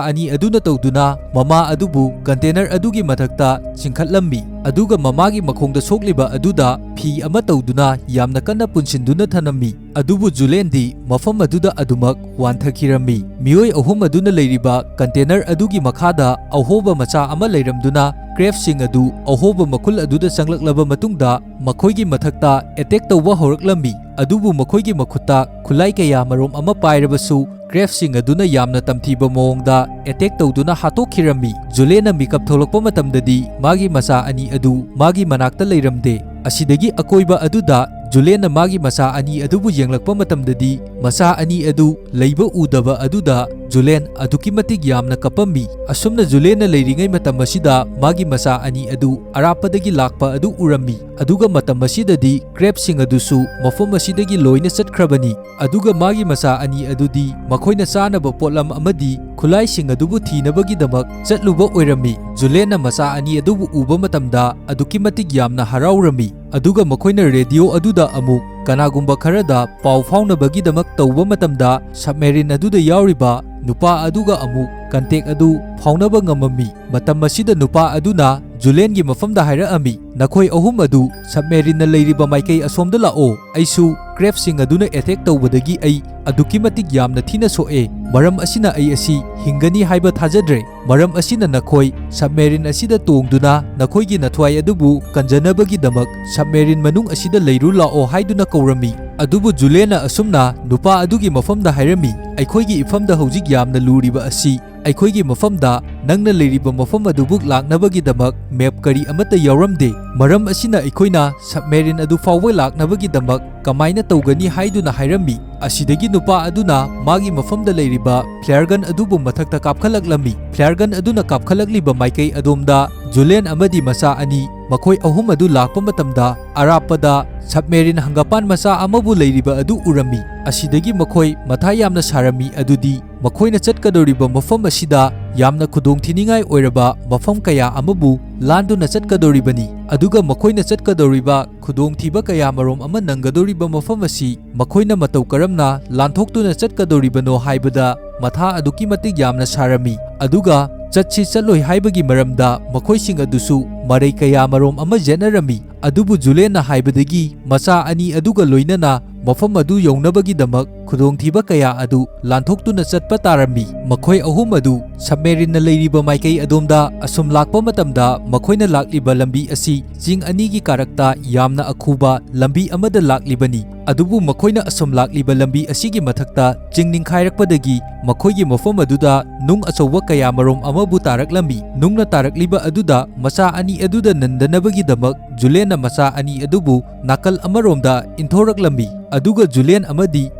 ꯑꯅꯤ ꯑꯗꯨꯅ ꯇꯧꯗꯨꯅ ꯃꯃꯥ ꯑꯗꯨꯕꯨ ꯀꯟꯇꯦꯅꯔ ꯑꯗꯨꯒꯤ ꯃꯊꯛꯇ ꯆꯤꯡꯈꯠꯂꯝꯃꯤ꯫ ꯑꯗꯨꯒ ꯃꯃꯥꯒꯤ ꯃꯈꯣꯡꯗ ꯁꯣꯛꯂꯤꯕ ꯑꯗꯨꯗ ꯐꯤ ꯑꯃ ꯇꯧꯗꯨꯅ ꯌꯥꯝꯅ ꯀꯟꯅ ꯄꯨꯟꯁꯤꯟꯗꯨꯅ ꯊꯅꯝꯃꯤ꯫ ꯑꯗꯨꯕꯨ ꯖꯨꯂꯦꯟꯗꯤ ꯃꯐꯝ ꯑꯗꯨꯗ ꯑꯗꯨꯃꯛ ꯋꯥꯟꯊꯈꯤꯔꯝꯃꯤ꯫ ꯃꯤꯑꯣꯏ ꯑꯍꯨꯝ ꯑꯗꯨꯅ ꯂꯩꯔꯤꯕ ꯀꯟꯇꯦꯅꯔ ꯑꯗꯨꯒꯤ ꯃꯈꯥꯗ ꯑꯍꯣꯕ ꯃꯆꯥ ꯑꯃ ꯂꯩꯔꯝꯗꯨꯅ ꯀ꯭ꯔꯦꯞꯁꯤꯡ ꯑꯗꯨ ꯑꯍꯣꯕ ꯃꯈꯨꯜ ꯑꯗꯨꯗ ꯆꯪꯂꯛꯂꯕ ꯃꯇꯨꯡꯗ ꯃꯈꯣꯏꯒꯤ ꯃꯊꯛꯇ ꯑꯦꯇꯦꯛ ꯇꯧꯕ ꯍꯧꯔꯛꯂꯝꯃꯤ꯫ ꯑꯗꯨꯕꯨ ꯃꯈꯣꯏꯒꯤ ꯃꯈꯨꯠꯇ ꯈꯨꯠꯂꯥꯏ ꯀꯌꯥ ꯃꯔꯨꯝ ꯑꯃ ꯄꯥꯏꯔꯕꯁꯨ ꯀ꯭ꯔꯦꯞꯁꯤꯡ ꯑꯗꯨꯅ ꯌꯥꯝꯅ ꯇꯝꯊꯤꯕ ꯃꯑꯣꯡꯗ ꯑꯦꯇꯦꯛ ꯇꯧꯗꯨꯅ ꯍꯥꯠꯇꯣꯛꯈꯤꯔꯝꯃꯤ꯫ ꯖꯨꯂꯦꯟꯅ ꯃꯤꯀꯞ ꯊꯣꯛꯂꯛꯄ ꯃꯇꯝꯗꯗꯤ ꯃꯥꯒꯤ ꯃꯆꯥ ꯑꯅꯤ ꯑꯗꯨ ꯃꯥꯒꯤ ꯃꯅꯥꯛꯇ ꯂꯩꯔꯝꯗꯦ꯫ ꯑꯁꯤꯗꯒꯤ ꯑꯀꯣꯏꯕ ꯑꯗꯨꯗ ꯖꯨꯂꯦꯟꯅ ꯃꯥꯒꯤ ꯃꯆꯥ ꯑꯅꯤ ꯑꯗꯨꯕꯨ ꯌꯦꯡꯂꯛꯄ ꯃꯇꯝꯗꯗꯤ, ꯃꯆꯥ ꯑꯅꯤ ꯑꯗꯨ ꯂꯩꯕ ꯎꯗꯕ ꯑꯗꯨꯗ ꯖꯨꯂꯦꯟ ꯑꯗꯨꯛꯀꯤ ꯃꯇꯤꯛ ꯌꯥꯝꯅ ꯀꯞꯄꯝꯃꯤ꯫ ꯑꯁꯨꯝꯅ ꯖꯨꯂꯦꯟꯅ ꯂꯩꯔꯤꯉꯩ ꯃꯇꯝ ꯑꯁꯤꯗ ꯃꯥꯒꯤ ꯃꯆꯥ ꯑꯅꯤ ꯑꯗꯨ ꯑꯔꯥꯞꯄꯗꯒꯤ ꯂꯥꯛꯄ ꯑꯗꯨ ꯎꯔꯝꯃꯤ꯫ ꯑꯗꯨꯒ ꯃꯇꯝ ꯑꯁꯤꯗꯗꯤ ꯀ꯭ꯔꯦꯞꯁꯤꯡ ꯑꯗꯨꯁꯨ ꯃꯐꯝ ꯑꯁꯤꯗꯒꯤ ꯂꯣꯏꯅ ꯆꯠꯈ꯭ꯔꯕꯅꯤ꯫ ꯑꯗꯨꯒ ꯃꯥꯒꯤ ꯃꯆꯥ ꯑꯅꯤ ꯑꯗꯨꯗꯤ ꯃꯈꯣꯏꯅ ꯆꯥꯅꯕ ꯄꯣꯠꯂꯝ ꯑꯃꯗꯤ ꯈꯨꯠꯂꯥꯏꯁꯤꯡ ꯑꯗꯨꯕꯨ ꯊꯤꯅꯕꯒꯤꯗꯃꯛ ꯆꯠꯂꯨꯕ ꯑꯣꯏꯔꯝꯃꯤ꯫ ꯖꯨꯂꯦꯟꯅ ꯃꯆꯥ ꯑꯅꯤ ꯑꯗꯨꯕꯨ ꯎꯕ ꯃꯇꯝꯗ ꯑꯗꯨꯛꯀꯤ ꯃꯇꯤꯛ ꯌꯥꯝꯅ ꯍꯔꯥꯎꯔꯝꯃꯤ꯫ ꯑꯗꯨꯒ ꯃꯈꯣꯏꯅ ꯔꯦꯗꯤꯑꯣ ꯑꯗꯨꯗ ꯑꯃꯨꯛ ꯀꯅꯥꯒꯨꯝꯕ ꯈꯔꯗ ꯄꯥꯎ ꯐꯥꯎꯅꯕꯒꯤꯗꯃꯛ ꯇꯧꯕ ꯃꯇꯝꯗ, ꯁꯕꯃꯦꯔꯤꯟ ꯑꯗꯨꯗ ꯌꯥꯎꯔꯤꯕ ꯅꯨꯄꯥ ꯑꯗꯨꯒ ꯑꯃꯨꯛ ꯀꯟꯇꯦꯛ ꯑꯗꯨ ꯐꯥꯎꯅꯕ ꯉꯝꯃꯝꯃꯤ꯫ ꯃꯇꯝ ꯑꯁꯤꯗ ꯅꯨꯄꯥ ꯑꯗꯨꯅ ꯖꯨꯂꯦꯟꯒꯤ ꯃꯐꯝꯗ ꯍꯥꯏꯔꯛꯑꯝꯃꯤ, "ꯅꯈꯣꯏ ꯑꯍꯨꯝ ꯑꯗꯨ ꯁꯕꯃꯦꯔꯤꯟꯅ ꯂꯩꯔꯤꯕ ꯃꯥꯏꯀꯩ ꯑꯁꯣꯝꯗ ꯂꯥꯛꯑꯣ꯫ ꯑꯩꯁꯨ ꯀ꯭ꯔꯦꯞꯁꯤꯡ ꯑꯗꯨꯅ ꯑꯦꯇꯦꯛ ꯇꯧꯕꯗꯒꯤ ꯑꯩ ꯑꯗꯨꯛꯀꯤ ꯃꯇꯤꯛ ꯌꯥꯝꯅ ꯊꯤꯅ ꯁꯣꯛꯑꯦ꯫ ꯃꯔꯝ ꯑꯁꯤꯅ ꯑꯩ ꯑꯁꯤ ꯍꯤꯡꯒꯅꯤ ꯍꯥꯏꯕ ꯊꯥꯖꯗ꯭ꯔꯦ꯫ ꯃꯔꯝ ꯑꯁꯤꯅ ꯅꯈꯣꯏ ꯁꯕꯃꯦꯔꯤꯟ ꯑꯁꯤꯗ ꯇꯣꯡꯗꯨꯅ ꯅꯈꯣꯏꯒꯤ ꯅꯊ꯭ꯋꯥꯏ ꯑꯗꯨꯕꯨ ꯀꯟꯖꯅꯕꯒꯤꯗꯃꯛ ꯁꯕꯃꯦꯔꯤꯟ ꯃꯅꯨꯡ ꯑꯁꯤꯗ ꯂꯩꯔꯨ ꯂꯥꯛꯑꯣ" ꯍꯥꯏꯗꯨꯅ ꯀꯧꯔꯝꯃꯤ꯫ ꯑꯗꯨꯕꯨ ꯖꯨꯂꯦꯟꯅ ꯑꯁꯨꯝꯅ ꯅꯨꯄꯥ ꯑꯗꯨꯒꯤ ꯃꯐꯝꯗ ꯍꯥꯏꯔꯝꯃꯤ, "ꯑꯩꯈꯣꯏꯒꯤ ꯏꯐꯝꯗ ꯍꯧꯖꯤꯛ ꯌꯥꯝꯅ ꯂꯨꯔꯤꯕ ꯑꯁꯤ ꯑꯩꯈꯣꯏꯒꯤ ꯃꯐꯝꯗ, ꯅꯪꯅ ꯂꯩꯔꯤꯕ ꯃꯐꯝ ꯑꯗꯨꯕꯨ ꯂꯥꯛꯅꯕꯒꯤꯗꯃꯛ ꯃꯦꯞ ꯀꯔꯤ ꯑꯃꯠꯇ ꯌꯥꯎꯔꯝꯗꯦ꯫ ꯃꯔꯝ ꯑꯁꯤꯅ ꯑꯩꯈꯣꯏꯅ ꯁꯕꯃꯦꯔꯤꯟ ꯑꯗꯨ ꯐꯥꯎꯕ ꯂꯥꯛꯅꯕꯒꯤꯗꯃꯛ ꯀꯃꯥꯏꯅ ꯇꯧꯒꯅꯤ?" ꯍꯥꯏꯗꯨꯅ ꯍꯥꯏꯔꯝꯃꯤ꯫ ꯑꯁꯤꯗꯒꯤ ꯅꯨꯄꯥ ꯑꯗꯨꯅ ꯃꯥꯒꯤ ꯃꯐꯝꯗ ꯂꯩꯔꯤꯕ ꯐ꯭ꯂꯦꯌꯔ ꯒꯟ ꯑꯗꯨꯕꯨ ꯃꯊꯛꯇ ꯀꯥꯞꯈꯠꯂꯛꯂꯝꯃꯤ꯫ ꯐ꯭ꯂꯦꯌꯔ ꯒꯟ ꯑꯗꯨꯅ ꯀꯥꯞꯈꯠꯂꯛꯂꯤꯕ ꯃꯥꯏꯀꯩ ꯑꯗꯣꯝꯗ ꯖꯨꯂꯦꯟ ꯑꯃꯗꯤ ꯃꯆꯥ ꯑꯅꯤ, ꯃꯈꯣꯏ ꯑꯍꯨꯝ ꯑꯗꯨ ꯂꯥꯛꯄ ꯃꯇꯝꯗ, ꯑꯔꯥꯞꯄꯗ ꯁꯕꯃꯦꯔꯤꯟ ꯍꯪꯒꯥꯄꯥꯟ ꯃꯆꯥ ꯑꯃꯕꯨ ꯂꯩꯔꯤꯕ ꯑꯗꯨ ꯎꯔꯝꯃꯤ꯫ ꯑꯁꯤꯗꯒꯤ ꯃꯈꯣꯏ ꯃꯊꯥ ꯌꯥꯝꯅ ꯁꯥꯔꯝꯃꯤ, ꯑꯗꯨꯗꯤ ꯃꯈꯣꯏꯅ ꯆꯠꯀꯗꯧꯔꯤꯕ ꯃꯐꯝ ꯑꯁꯤꯗ ꯌꯥꯝꯅ ꯈꯨꯗꯣꯡꯊꯤꯅꯤꯡꯉꯥꯏ ꯑꯣꯏꯔꯕ ꯃꯐꯝ ꯀꯌꯥ ꯑꯃꯕꯨ ꯂꯥꯟꯗꯨꯅ ꯆꯠꯀꯗꯧꯔꯤꯕꯅꯤ꯫ ꯑꯗꯨꯒ ꯃꯈꯣꯏꯅ ꯆꯠꯀꯗꯧꯔꯤꯕ ꯈꯨꯗꯣꯡꯊꯤꯕ ꯀꯌꯥꯃꯔꯨꯝ ꯑꯃ ꯅꯪꯒꯗꯧꯔꯤꯕ ꯃꯐꯝ ꯑꯁꯤ ꯃꯈꯣꯏꯅ ꯃꯇꯧ ꯀꯔꯝꯅ ꯂꯥꯟꯊꯣꯛꯇꯨꯅ ꯆꯠꯀꯗꯧꯔꯤꯕꯅꯣ ꯍꯥꯏꯕꯗ ꯃꯊꯥ ꯑꯗꯨꯛꯀꯤ ꯃꯇꯤꯛ ꯌꯥꯝꯅ ꯁꯥꯔꯝꯃꯤ꯫ ꯑꯗꯨꯒ ꯆꯠꯁꯤ ꯆꯠꯂꯣꯏ ꯍꯥꯏꯕꯒꯤ ꯃꯔꯝꯗ ꯃꯈꯣꯏꯁꯤꯡ ꯑꯗꯨꯁꯨ ꯃꯔꯩ ꯀꯌꯥꯃꯔꯨꯝ ꯑꯃ ꯌꯦꯠꯅꯔꯝꯃꯤ꯫ ꯑꯗꯨꯕꯨ ꯖꯨꯂꯦꯟꯅ ꯍꯥꯏꯕꯗꯒꯤ ꯃꯆꯥ ꯑꯅꯤ ꯑꯗꯨꯒ ꯂꯣꯏꯅꯅ ꯃꯐꯝ ꯑꯗꯨ ꯌꯧꯅꯕꯒꯤꯗꯃꯛ ꯈꯨꯗꯣꯡꯊꯤꯕ ꯀꯌꯥ ꯑꯗꯨ ꯂꯥꯟꯊꯣꯛꯇꯨꯅ ꯆꯠꯄ ꯇꯥꯔꯝꯃꯤ꯫ ꯃꯈꯣꯏ ꯑꯍꯨꯝ ꯑꯗꯨ ꯁꯕꯃꯦꯔꯤꯟꯅ ꯂꯩꯔꯤꯕ ꯃꯥꯏꯀꯩ ꯑꯗꯣꯝꯗ ꯑꯁꯨꯝ ꯂꯥꯛꯄ ꯃꯇꯝꯗ, ꯃꯈꯣꯏꯅ ꯂꯥꯛꯂꯤꯕ ꯂꯝꯕꯤ ꯑꯁꯤ ꯆꯤꯡ ꯑꯅꯤꯒꯤ ꯀꯥꯔꯛꯇ ꯌꯥꯝꯅ ꯑꯈꯨꯕ ꯂꯝꯕꯤ ꯑꯃꯗ ꯂꯥꯛꯂꯤꯕꯅꯤ꯫ ꯑꯗꯨꯕꯨ ꯃꯈꯣꯏꯅ ꯑꯁꯨꯝ ꯂꯥꯛꯂꯤꯕ ꯂꯝꯕꯤ ꯑꯁꯤꯒꯤ ꯃꯊꯛꯇ ꯆꯤꯡ ꯅꯤꯡꯈꯥꯏꯔꯛꯄꯗꯒꯤ ꯃꯈꯣꯏꯒꯤ ꯃꯐꯝ ꯑꯗꯨꯗ ꯅꯨꯡ ꯑꯆꯧꯕ ꯀꯌꯥꯃꯔꯨꯝ ꯑꯃꯕꯨ ꯇꯥꯔꯛꯂꯝꯃꯤ꯫ ꯅꯨꯡꯅ ꯇꯥꯔꯛꯂꯤꯕ ꯑꯗꯨꯗ ꯃꯆꯥ ꯑꯅꯤ ꯑꯗꯨꯗ ꯅꯟꯗꯅꯕꯒꯤꯗꯃꯛ ꯖꯨꯂꯦꯟꯅ ꯃꯆꯥ ꯑꯅꯤ ꯑꯗꯨꯕꯨ ꯅꯥꯀꯜ ꯑꯃꯔꯣꯝꯗ ꯏꯟꯊꯣꯔꯛꯂꯝꯃꯤ꯫ ꯑꯗꯨꯒ ꯖꯨꯂꯦꯟ ꯑꯃꯗꯤ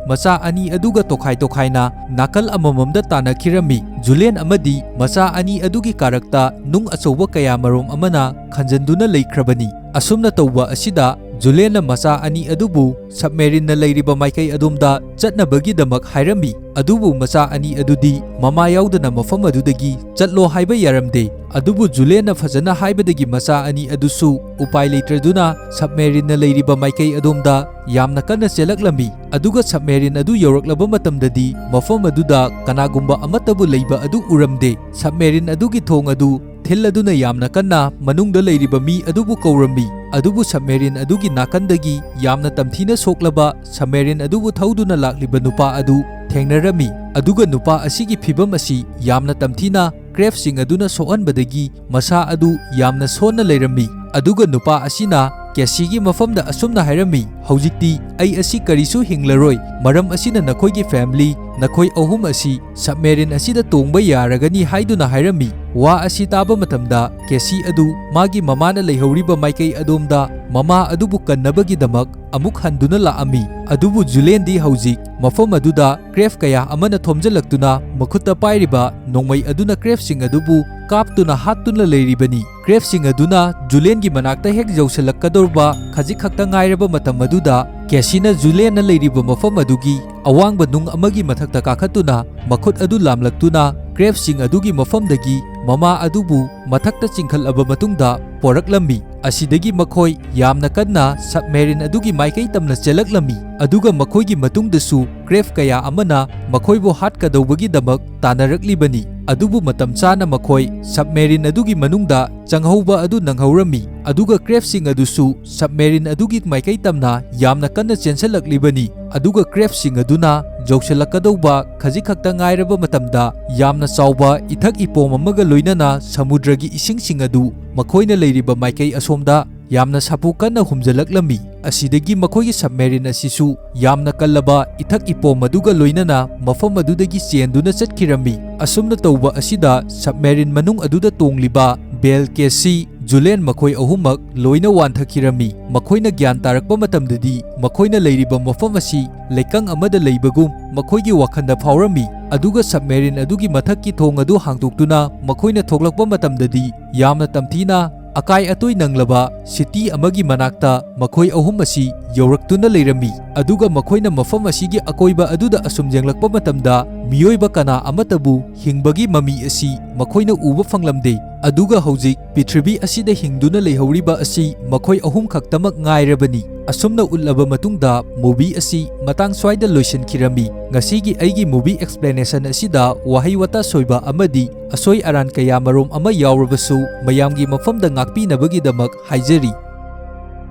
ꯃꯆꯥ ꯑꯅꯤ ꯑꯗꯨꯒ ꯇꯣꯈꯥꯏ ꯇꯣꯈꯥꯏꯅ ꯅꯥꯀꯜ ꯑꯃꯃꯝꯗ ꯇꯥꯟꯅꯈꯤꯔꯝꯃꯤ꯫ ꯖꯨꯂꯦꯟ ꯑꯃꯗꯤ ꯃꯆꯥ ꯑꯅꯤ ꯑꯗꯨꯒꯤ ꯀꯥꯔꯛꯇ ꯅꯨꯡ ꯑꯆꯧꯕ ꯀꯌꯥꯃꯔꯨꯝ ꯑꯃꯅ ꯈꯟꯖꯟꯗꯨꯅ ꯂꯩꯈ꯭ꯔꯕꯅꯤ꯫ ꯑꯁꯨꯝꯅ ꯇꯧꯕ ꯑꯁꯤꯗ ꯖꯨꯂꯦꯟꯅ ꯃꯆꯥ ꯑꯅꯤ ꯑꯗꯨꯕꯨ ꯁꯕꯃꯦꯔꯤꯟꯅ ꯂꯩꯔꯤꯕ ꯃꯥꯏꯀꯩ ꯑꯗꯣꯝꯗ ꯆꯠꯅꯕꯒꯤꯗꯃꯛ ꯍꯥꯏꯔꯝꯃꯤ꯫ ꯑꯗꯨꯕꯨ ꯃꯆꯥ ꯑꯅꯤ ꯑꯗꯨꯗꯤ ꯃꯃꯥ ꯌꯥꯎꯗꯅ ꯃꯐꯝ ꯑꯗꯨꯗꯒꯤ ꯆꯠꯂꯣ ꯍꯥꯏꯕ ꯌꯥꯔꯝꯗꯦ꯫ ꯑꯗꯨꯕꯨ ꯖꯨꯂꯦꯟꯅ ꯐꯖꯅ ꯍꯥꯏꯕꯗꯒꯤ ꯃꯆꯥ ꯑꯅꯤ ꯑꯗꯨꯁꯨ ꯎꯄꯥꯏ ꯂꯩꯇ꯭ꯔꯗꯨꯅ ꯁꯕꯃꯦꯔꯤꯟꯅ ꯂꯩꯔꯤꯕ ꯃꯥꯏꯀꯩ ꯑꯗꯣꯝꯗ ꯌꯥꯝꯅ ꯀꯟꯅ ꯆꯦꯜꯂꯛꯂꯝꯃꯤ꯫ ꯑꯗꯨꯒ ꯁꯕꯃꯦꯔꯤꯟ ꯑꯗꯨ ꯌꯧꯔꯛꯂꯕ ꯃꯇꯝꯗꯗꯤ ꯃꯐꯝ ꯑꯗꯨꯗ ꯀꯅꯥꯒꯨꯝꯕ ꯑꯃꯠꯇꯕꯨ ꯂꯩꯕ ꯑꯗꯨ ꯎꯔꯝꯗꯦ꯫ ꯁꯕꯃꯦꯔꯤꯟ ꯑꯗꯨꯒꯤ ꯊꯣꯡ ꯑꯗꯨ ꯊꯤꯜꯂꯗꯨꯅ ꯌꯥꯝꯅ ꯀꯟꯅ ꯃꯅꯨꯡꯗ ꯂꯩꯔꯤꯕ ꯃꯤ ꯑꯗꯨꯕꯨ ꯀꯧꯔꯝꯃꯤ꯫ ꯑꯗꯨꯕꯨ ꯁꯕꯃꯦꯔꯤꯟ ꯑꯗꯨꯒꯤ ꯅꯥꯀꯟꯗꯒꯤ ꯌꯥꯝꯅ ꯇꯝꯊꯤꯅ ꯁꯣꯛꯂꯕ ꯁꯕꯃꯦꯔꯤꯟ ꯑꯗꯨꯕꯨ ꯊꯧꯗꯨꯅ ꯂꯥꯛꯂꯤꯕ ꯅꯨꯄꯥ ꯑꯗꯨ ꯊꯦꯡꯅꯔꯝꯃꯤ꯫ ꯑꯗꯨꯒ ꯅꯨꯄꯥ ꯑꯁꯤꯒꯤ ꯐꯤꯚꯝ ꯑꯁꯤ ꯌꯥꯝꯅ ꯇꯝꯊꯤꯅ ꯀ꯭ꯔꯦꯐꯁꯤꯡ ꯑꯗꯨꯅ ꯁꯣꯛꯍꯟꯕꯗꯒꯤ ꯃꯁꯥ ꯑꯗꯨ ꯌꯥꯝꯅ ꯁꯣꯟꯅ ꯂꯩꯔꯝꯃꯤ꯫ ꯑꯗꯨꯒ ꯅꯨꯄꯥ ꯑꯁꯤꯅ ꯀꯦꯁꯤꯒꯤ ꯃꯐꯝꯗ ꯑꯁꯨꯝꯅ ꯍꯥꯏꯔꯝꯃꯤ, "ꯍꯧꯖꯤꯛꯇꯤ ꯑꯩ ꯑꯁꯤ ꯀꯔꯤꯁꯨ ꯍꯤꯡꯂꯔꯣꯏ, ꯃꯔꯝ ꯑꯁꯤꯅ ꯅꯈꯣꯏꯒꯤ ꯐꯦꯃꯤꯂꯤ, ꯅꯈꯣꯏ ꯑꯍꯨꯝ ꯑꯁꯤ ꯁꯕꯃꯦꯔꯤꯟ ꯑꯁꯤꯗ ꯇꯣꯡꯕ ꯌꯥꯔꯒꯅꯤ" ꯍꯥꯏꯗꯨꯅ ꯍꯥꯏꯔꯝꯃꯤ꯫ ꯋꯥ ꯑꯁꯤ ꯇꯥꯕ ꯃꯇꯝꯗ ꯀꯦꯁꯤ ꯑꯗꯨ ꯃꯥꯒꯤ ꯃꯃꯥꯅ ꯂꯩꯍꯧꯔꯤꯕ ꯃꯥꯏꯀꯩ ꯑꯗꯣꯝꯗ ꯃꯃꯥ ꯑꯗꯨꯕꯨ ꯀꯟꯅꯕꯒꯤꯗꯃꯛ ꯑꯃꯨꯛ ꯍꯟꯗꯨꯅ ꯂꯥꯛꯑꯝꯃꯤ꯫ ꯑꯗꯨꯕꯨ ꯖꯨꯂꯦꯟꯗꯤ ꯍꯧꯖꯤꯛ ꯃꯐꯝ ꯑꯗꯨꯗ ꯀ꯭ꯔꯦꯐ ꯀꯌꯥ ꯑꯃꯅ ꯊꯣꯝꯖꯤꯜꯂꯛꯇꯨꯅ ꯃꯈꯨꯠꯇ ꯄꯥꯏꯔꯤꯕ ꯅꯣꯡꯃꯩ ꯑꯗꯨꯅ ꯀ꯭ꯔꯦꯐꯁꯤꯡ ꯑꯗꯨꯕꯨ ꯀꯥꯞꯇꯨꯅ ꯍꯥꯠꯇꯨꯅ ꯂꯩꯔꯤꯕꯅꯤ꯫ ꯀ꯭ꯔꯦꯐꯁꯤꯡ ꯑꯗꯨꯅ ꯖꯨꯂꯦꯟꯒꯤ ꯃꯅꯥꯛꯇ ꯍꯦꯛ ꯌꯧꯁꯤꯜꯂꯛꯀꯗꯧꯔꯕ ꯈꯖꯤꯛ ꯈꯛꯇ ꯉꯥꯏꯔꯕ ꯃꯇꯝ ꯑꯗꯨꯗ ꯀꯦꯁꯤꯅ ꯖꯨꯂꯦꯟꯅ ꯂꯩꯔꯤꯕ ꯃꯐꯝ ꯑꯗꯨꯒꯤ ꯑꯋꯥꯡꯕ ꯅꯨꯡ ꯑꯃꯒꯤ ꯃꯊꯛꯇ ꯀꯥꯈꯠꯇꯨꯅ ꯃꯈꯨꯠ ꯑꯗꯨ ꯂꯥꯝꯂꯛꯇꯨꯅ ꯀ꯭ꯔꯦꯐꯁꯤꯡ ꯑꯗꯨꯒꯤ ꯃꯐꯝꯗꯒꯤ ꯃꯃꯥ ꯑꯗꯨꯕꯨ ꯃꯊꯛꯇ ꯆꯤꯡꯈꯠꯂꯕ ꯃꯇꯨꯡꯗ ꯄꯣꯔꯛꯂꯝꯃꯤ꯫ ꯑꯁꯤꯗꯒꯤ ꯃꯈꯣꯏ ꯌꯥꯝꯅ ꯀꯟꯅ ꯁꯕꯃꯦꯔꯤꯟ ꯑꯗꯨꯒꯤ ꯃꯥꯏꯀꯩ ꯇꯝꯅ ꯆꯦꯜꯂꯛꯂꯝꯃꯤ, ꯑꯗꯨꯒ ꯃꯈꯣꯏꯒꯤ ꯃꯇꯨꯡꯗꯁꯨ ꯀ꯭ꯔꯦꯐ ꯀꯌꯥ ꯑꯃꯅ ꯃꯈꯣꯏꯕꯨ ꯍꯥꯠꯀꯗꯧꯕꯒꯤꯗꯃꯛ ꯇꯥꯟꯅꯔꯛꯂꯤꯕꯅꯤ꯫ ꯑꯗꯨꯕꯨ ꯃꯇꯝ ꯆꯥꯅ ꯃꯈꯣꯏ ꯁꯕꯃꯦꯔꯤꯟ ꯑꯗꯨꯒꯤ ꯃꯅꯨꯡꯗ ꯆꯪꯍꯧꯕ ꯑꯗꯨ ꯅꯪꯍꯧꯔꯝꯃꯤ, ꯑꯗꯨꯒ ꯀ꯭ꯔꯦꯐꯁꯤꯡ ꯑꯗꯨꯁꯨ ꯁꯕꯃꯦꯔꯤꯟ ꯑꯗꯨꯒꯤ ꯃꯥꯏꯀꯩ ꯇꯝꯅ ꯌꯥꯝꯅ ꯀꯟꯅ ꯆꯦꯟꯁꯤꯜꯂꯛꯂꯤꯕꯅꯤ꯫ ꯑꯗꯨꯒ ꯀ꯭ꯔꯦꯐꯁꯤꯡ ꯑꯗꯨꯅ ꯌꯧꯁꯤꯜꯂꯛꯀꯗꯧꯕ ꯈꯖꯤꯛ ꯈꯛꯇ ꯉꯥꯏꯔꯕ ꯃꯇꯝꯗ ꯌꯥꯝꯅ ꯆꯥꯎꯕ ꯏꯊꯛ ꯏꯄꯣꯝ ꯑꯃꯒ ꯂꯣꯏꯅꯅ ꯁꯃꯨꯗ꯭ꯔꯒꯤ ꯏꯁꯤꯡꯁꯤꯡ ꯑꯗꯨ ꯃꯈꯣꯏꯅ ꯂꯩꯔꯤꯕ ꯃꯥꯏꯀꯩ ꯑꯁꯣꯝꯗ ꯌꯥꯝꯅ ꯁꯥꯐꯨ ꯀꯟꯅ ꯍꯨꯝꯖꯤꯜꯂꯛꯂꯝꯃꯤ꯫ ꯑꯁꯤꯗꯒꯤ ꯃꯈꯣꯏꯒꯤ ꯁꯕꯃꯦꯔꯤꯟ ꯑꯁꯤꯁꯨ ꯌꯥꯝꯅ ꯀꯜꯂꯕ ꯏꯊꯛ ꯏꯄꯣꯝ ꯑꯗꯨꯒ ꯂꯣꯏꯅꯅ ꯃꯐꯝ ꯑꯗꯨꯗꯒꯤ ꯆꯦꯟꯗꯨꯅ ꯆꯠꯈꯤꯔꯝꯃꯤ꯫ ꯑꯁꯨꯝꯅ ꯇꯧꯕ ꯑꯁꯤꯗ ꯁꯕꯃꯦꯔꯤꯟ ꯃꯅꯨꯡ ꯑꯗꯨꯗ ꯇꯣꯡꯂꯤꯕ ꯕꯦꯜ, ꯀꯦꯁꯤ, ꯖꯨꯂꯦꯟ ꯃꯈꯣꯏ ꯑꯍꯨꯝꯃꯛ ꯂꯣꯏꯅ ꯋꯥꯟꯊꯈꯤꯔꯝꯃꯤ꯫ ꯃꯈꯣꯏꯅ ꯒ꯭ꯌꯥꯟ ꯇꯥꯔꯛꯄ ꯃꯇꯝꯗꯗꯤ ꯃꯈꯣꯏꯅ ꯂꯩꯔꯤꯕ ꯃꯐꯝ ꯑꯁꯤ ꯂꯩꯀꯪ ꯑꯃꯗ ꯂꯩꯕꯒꯨꯝ ꯃꯈꯣꯏꯒꯤ ꯋꯥꯈꯜꯗ ꯐꯥꯎꯔꯝꯃꯤ꯫ ꯑꯗꯨꯒ ꯁꯕꯃꯦꯔꯤꯟ ꯑꯗꯨꯒꯤ ꯃꯊꯛꯀꯤ ꯊꯣꯡ ꯑꯗꯨ ꯍꯥꯡꯗꯣꯛꯇꯨꯅ ꯃꯈꯣꯏꯅ ꯊꯣꯛꯂꯛꯄ ꯃꯇꯝꯗꯗꯤ ꯌꯥꯝꯅ ꯇꯝꯊꯤꯅ ꯑꯀꯥꯏ ꯑꯇꯣꯏ ꯅꯪꯂꯕ ꯁꯤꯇꯤ ꯑꯃꯒꯤ ꯃꯅꯥꯛꯇ ꯃꯈꯣꯏ ꯑꯍꯨꯝ ꯑꯁꯤ ꯌꯧꯔꯛꯇꯨꯅ ꯂꯩꯔꯝꯃꯤ꯫ ꯑꯗꯨꯒ ꯃꯈꯣꯏꯅ ꯃꯐꯝ ꯑꯁꯤꯒꯤ ꯑꯀꯣꯏꯕ ꯑꯗꯨꯗ ꯑꯁꯨꯝ ꯌꯦꯡꯂꯛꯄ ꯃꯇꯝꯗ ꯃꯤꯑꯣꯏꯕ ꯀꯅꯥ ꯑꯃꯠꯇꯕꯨ ꯍꯤꯡꯕꯒꯤ ꯃꯃꯤ ꯑꯁꯤ ꯃꯈꯣꯏꯅ ꯎꯕ ꯐꯪꯂꯝꯗꯦ꯫ ꯑꯗꯨꯒ ꯍꯧꯖꯤꯛ ꯄ꯭ꯔꯤꯊꯤꯕꯤ ꯑꯁꯤꯗ ꯍꯤꯡꯗꯨꯅ ꯂꯩꯍꯧꯔꯤꯕ ꯑꯁꯤ ꯃꯈꯣꯏ ꯑꯍꯨꯝ ꯈꯛꯇꯃꯛ ꯉꯥꯏꯔꯕꯅꯤ꯫ ꯑꯁꯨꯝꯅ ꯎꯠꯂꯕ ꯃꯇꯨꯡꯗ movie ꯑꯁꯤ ꯃꯇꯥꯡ ꯁ꯭ꯋꯥꯏꯗ ꯂꯣꯏꯁꯤꯟꯈꯤꯔꯝꯃꯤ꯫ ꯉꯁꯤꯒꯤ ꯑꯩꯒꯤ movie explanation ꯑꯁꯤꯗ ꯋꯥꯍꯩ ꯋꯥꯇꯥ ꯁꯣꯏꯕ ꯑꯃꯗꯤ ꯑꯁꯣꯏ ꯑꯔꯥꯟ ꯀꯌꯥ ꯃꯔꯨꯝ ꯑꯃ ꯌꯥꯎꯔꯕꯁꯨ ꯃꯌꯥꯝꯒꯤ ꯃꯐꯝꯗ ꯉꯥꯛꯄꯤꯅꯕꯒꯤꯗꯃꯛ ꯍꯥꯏꯖꯔꯤ꯫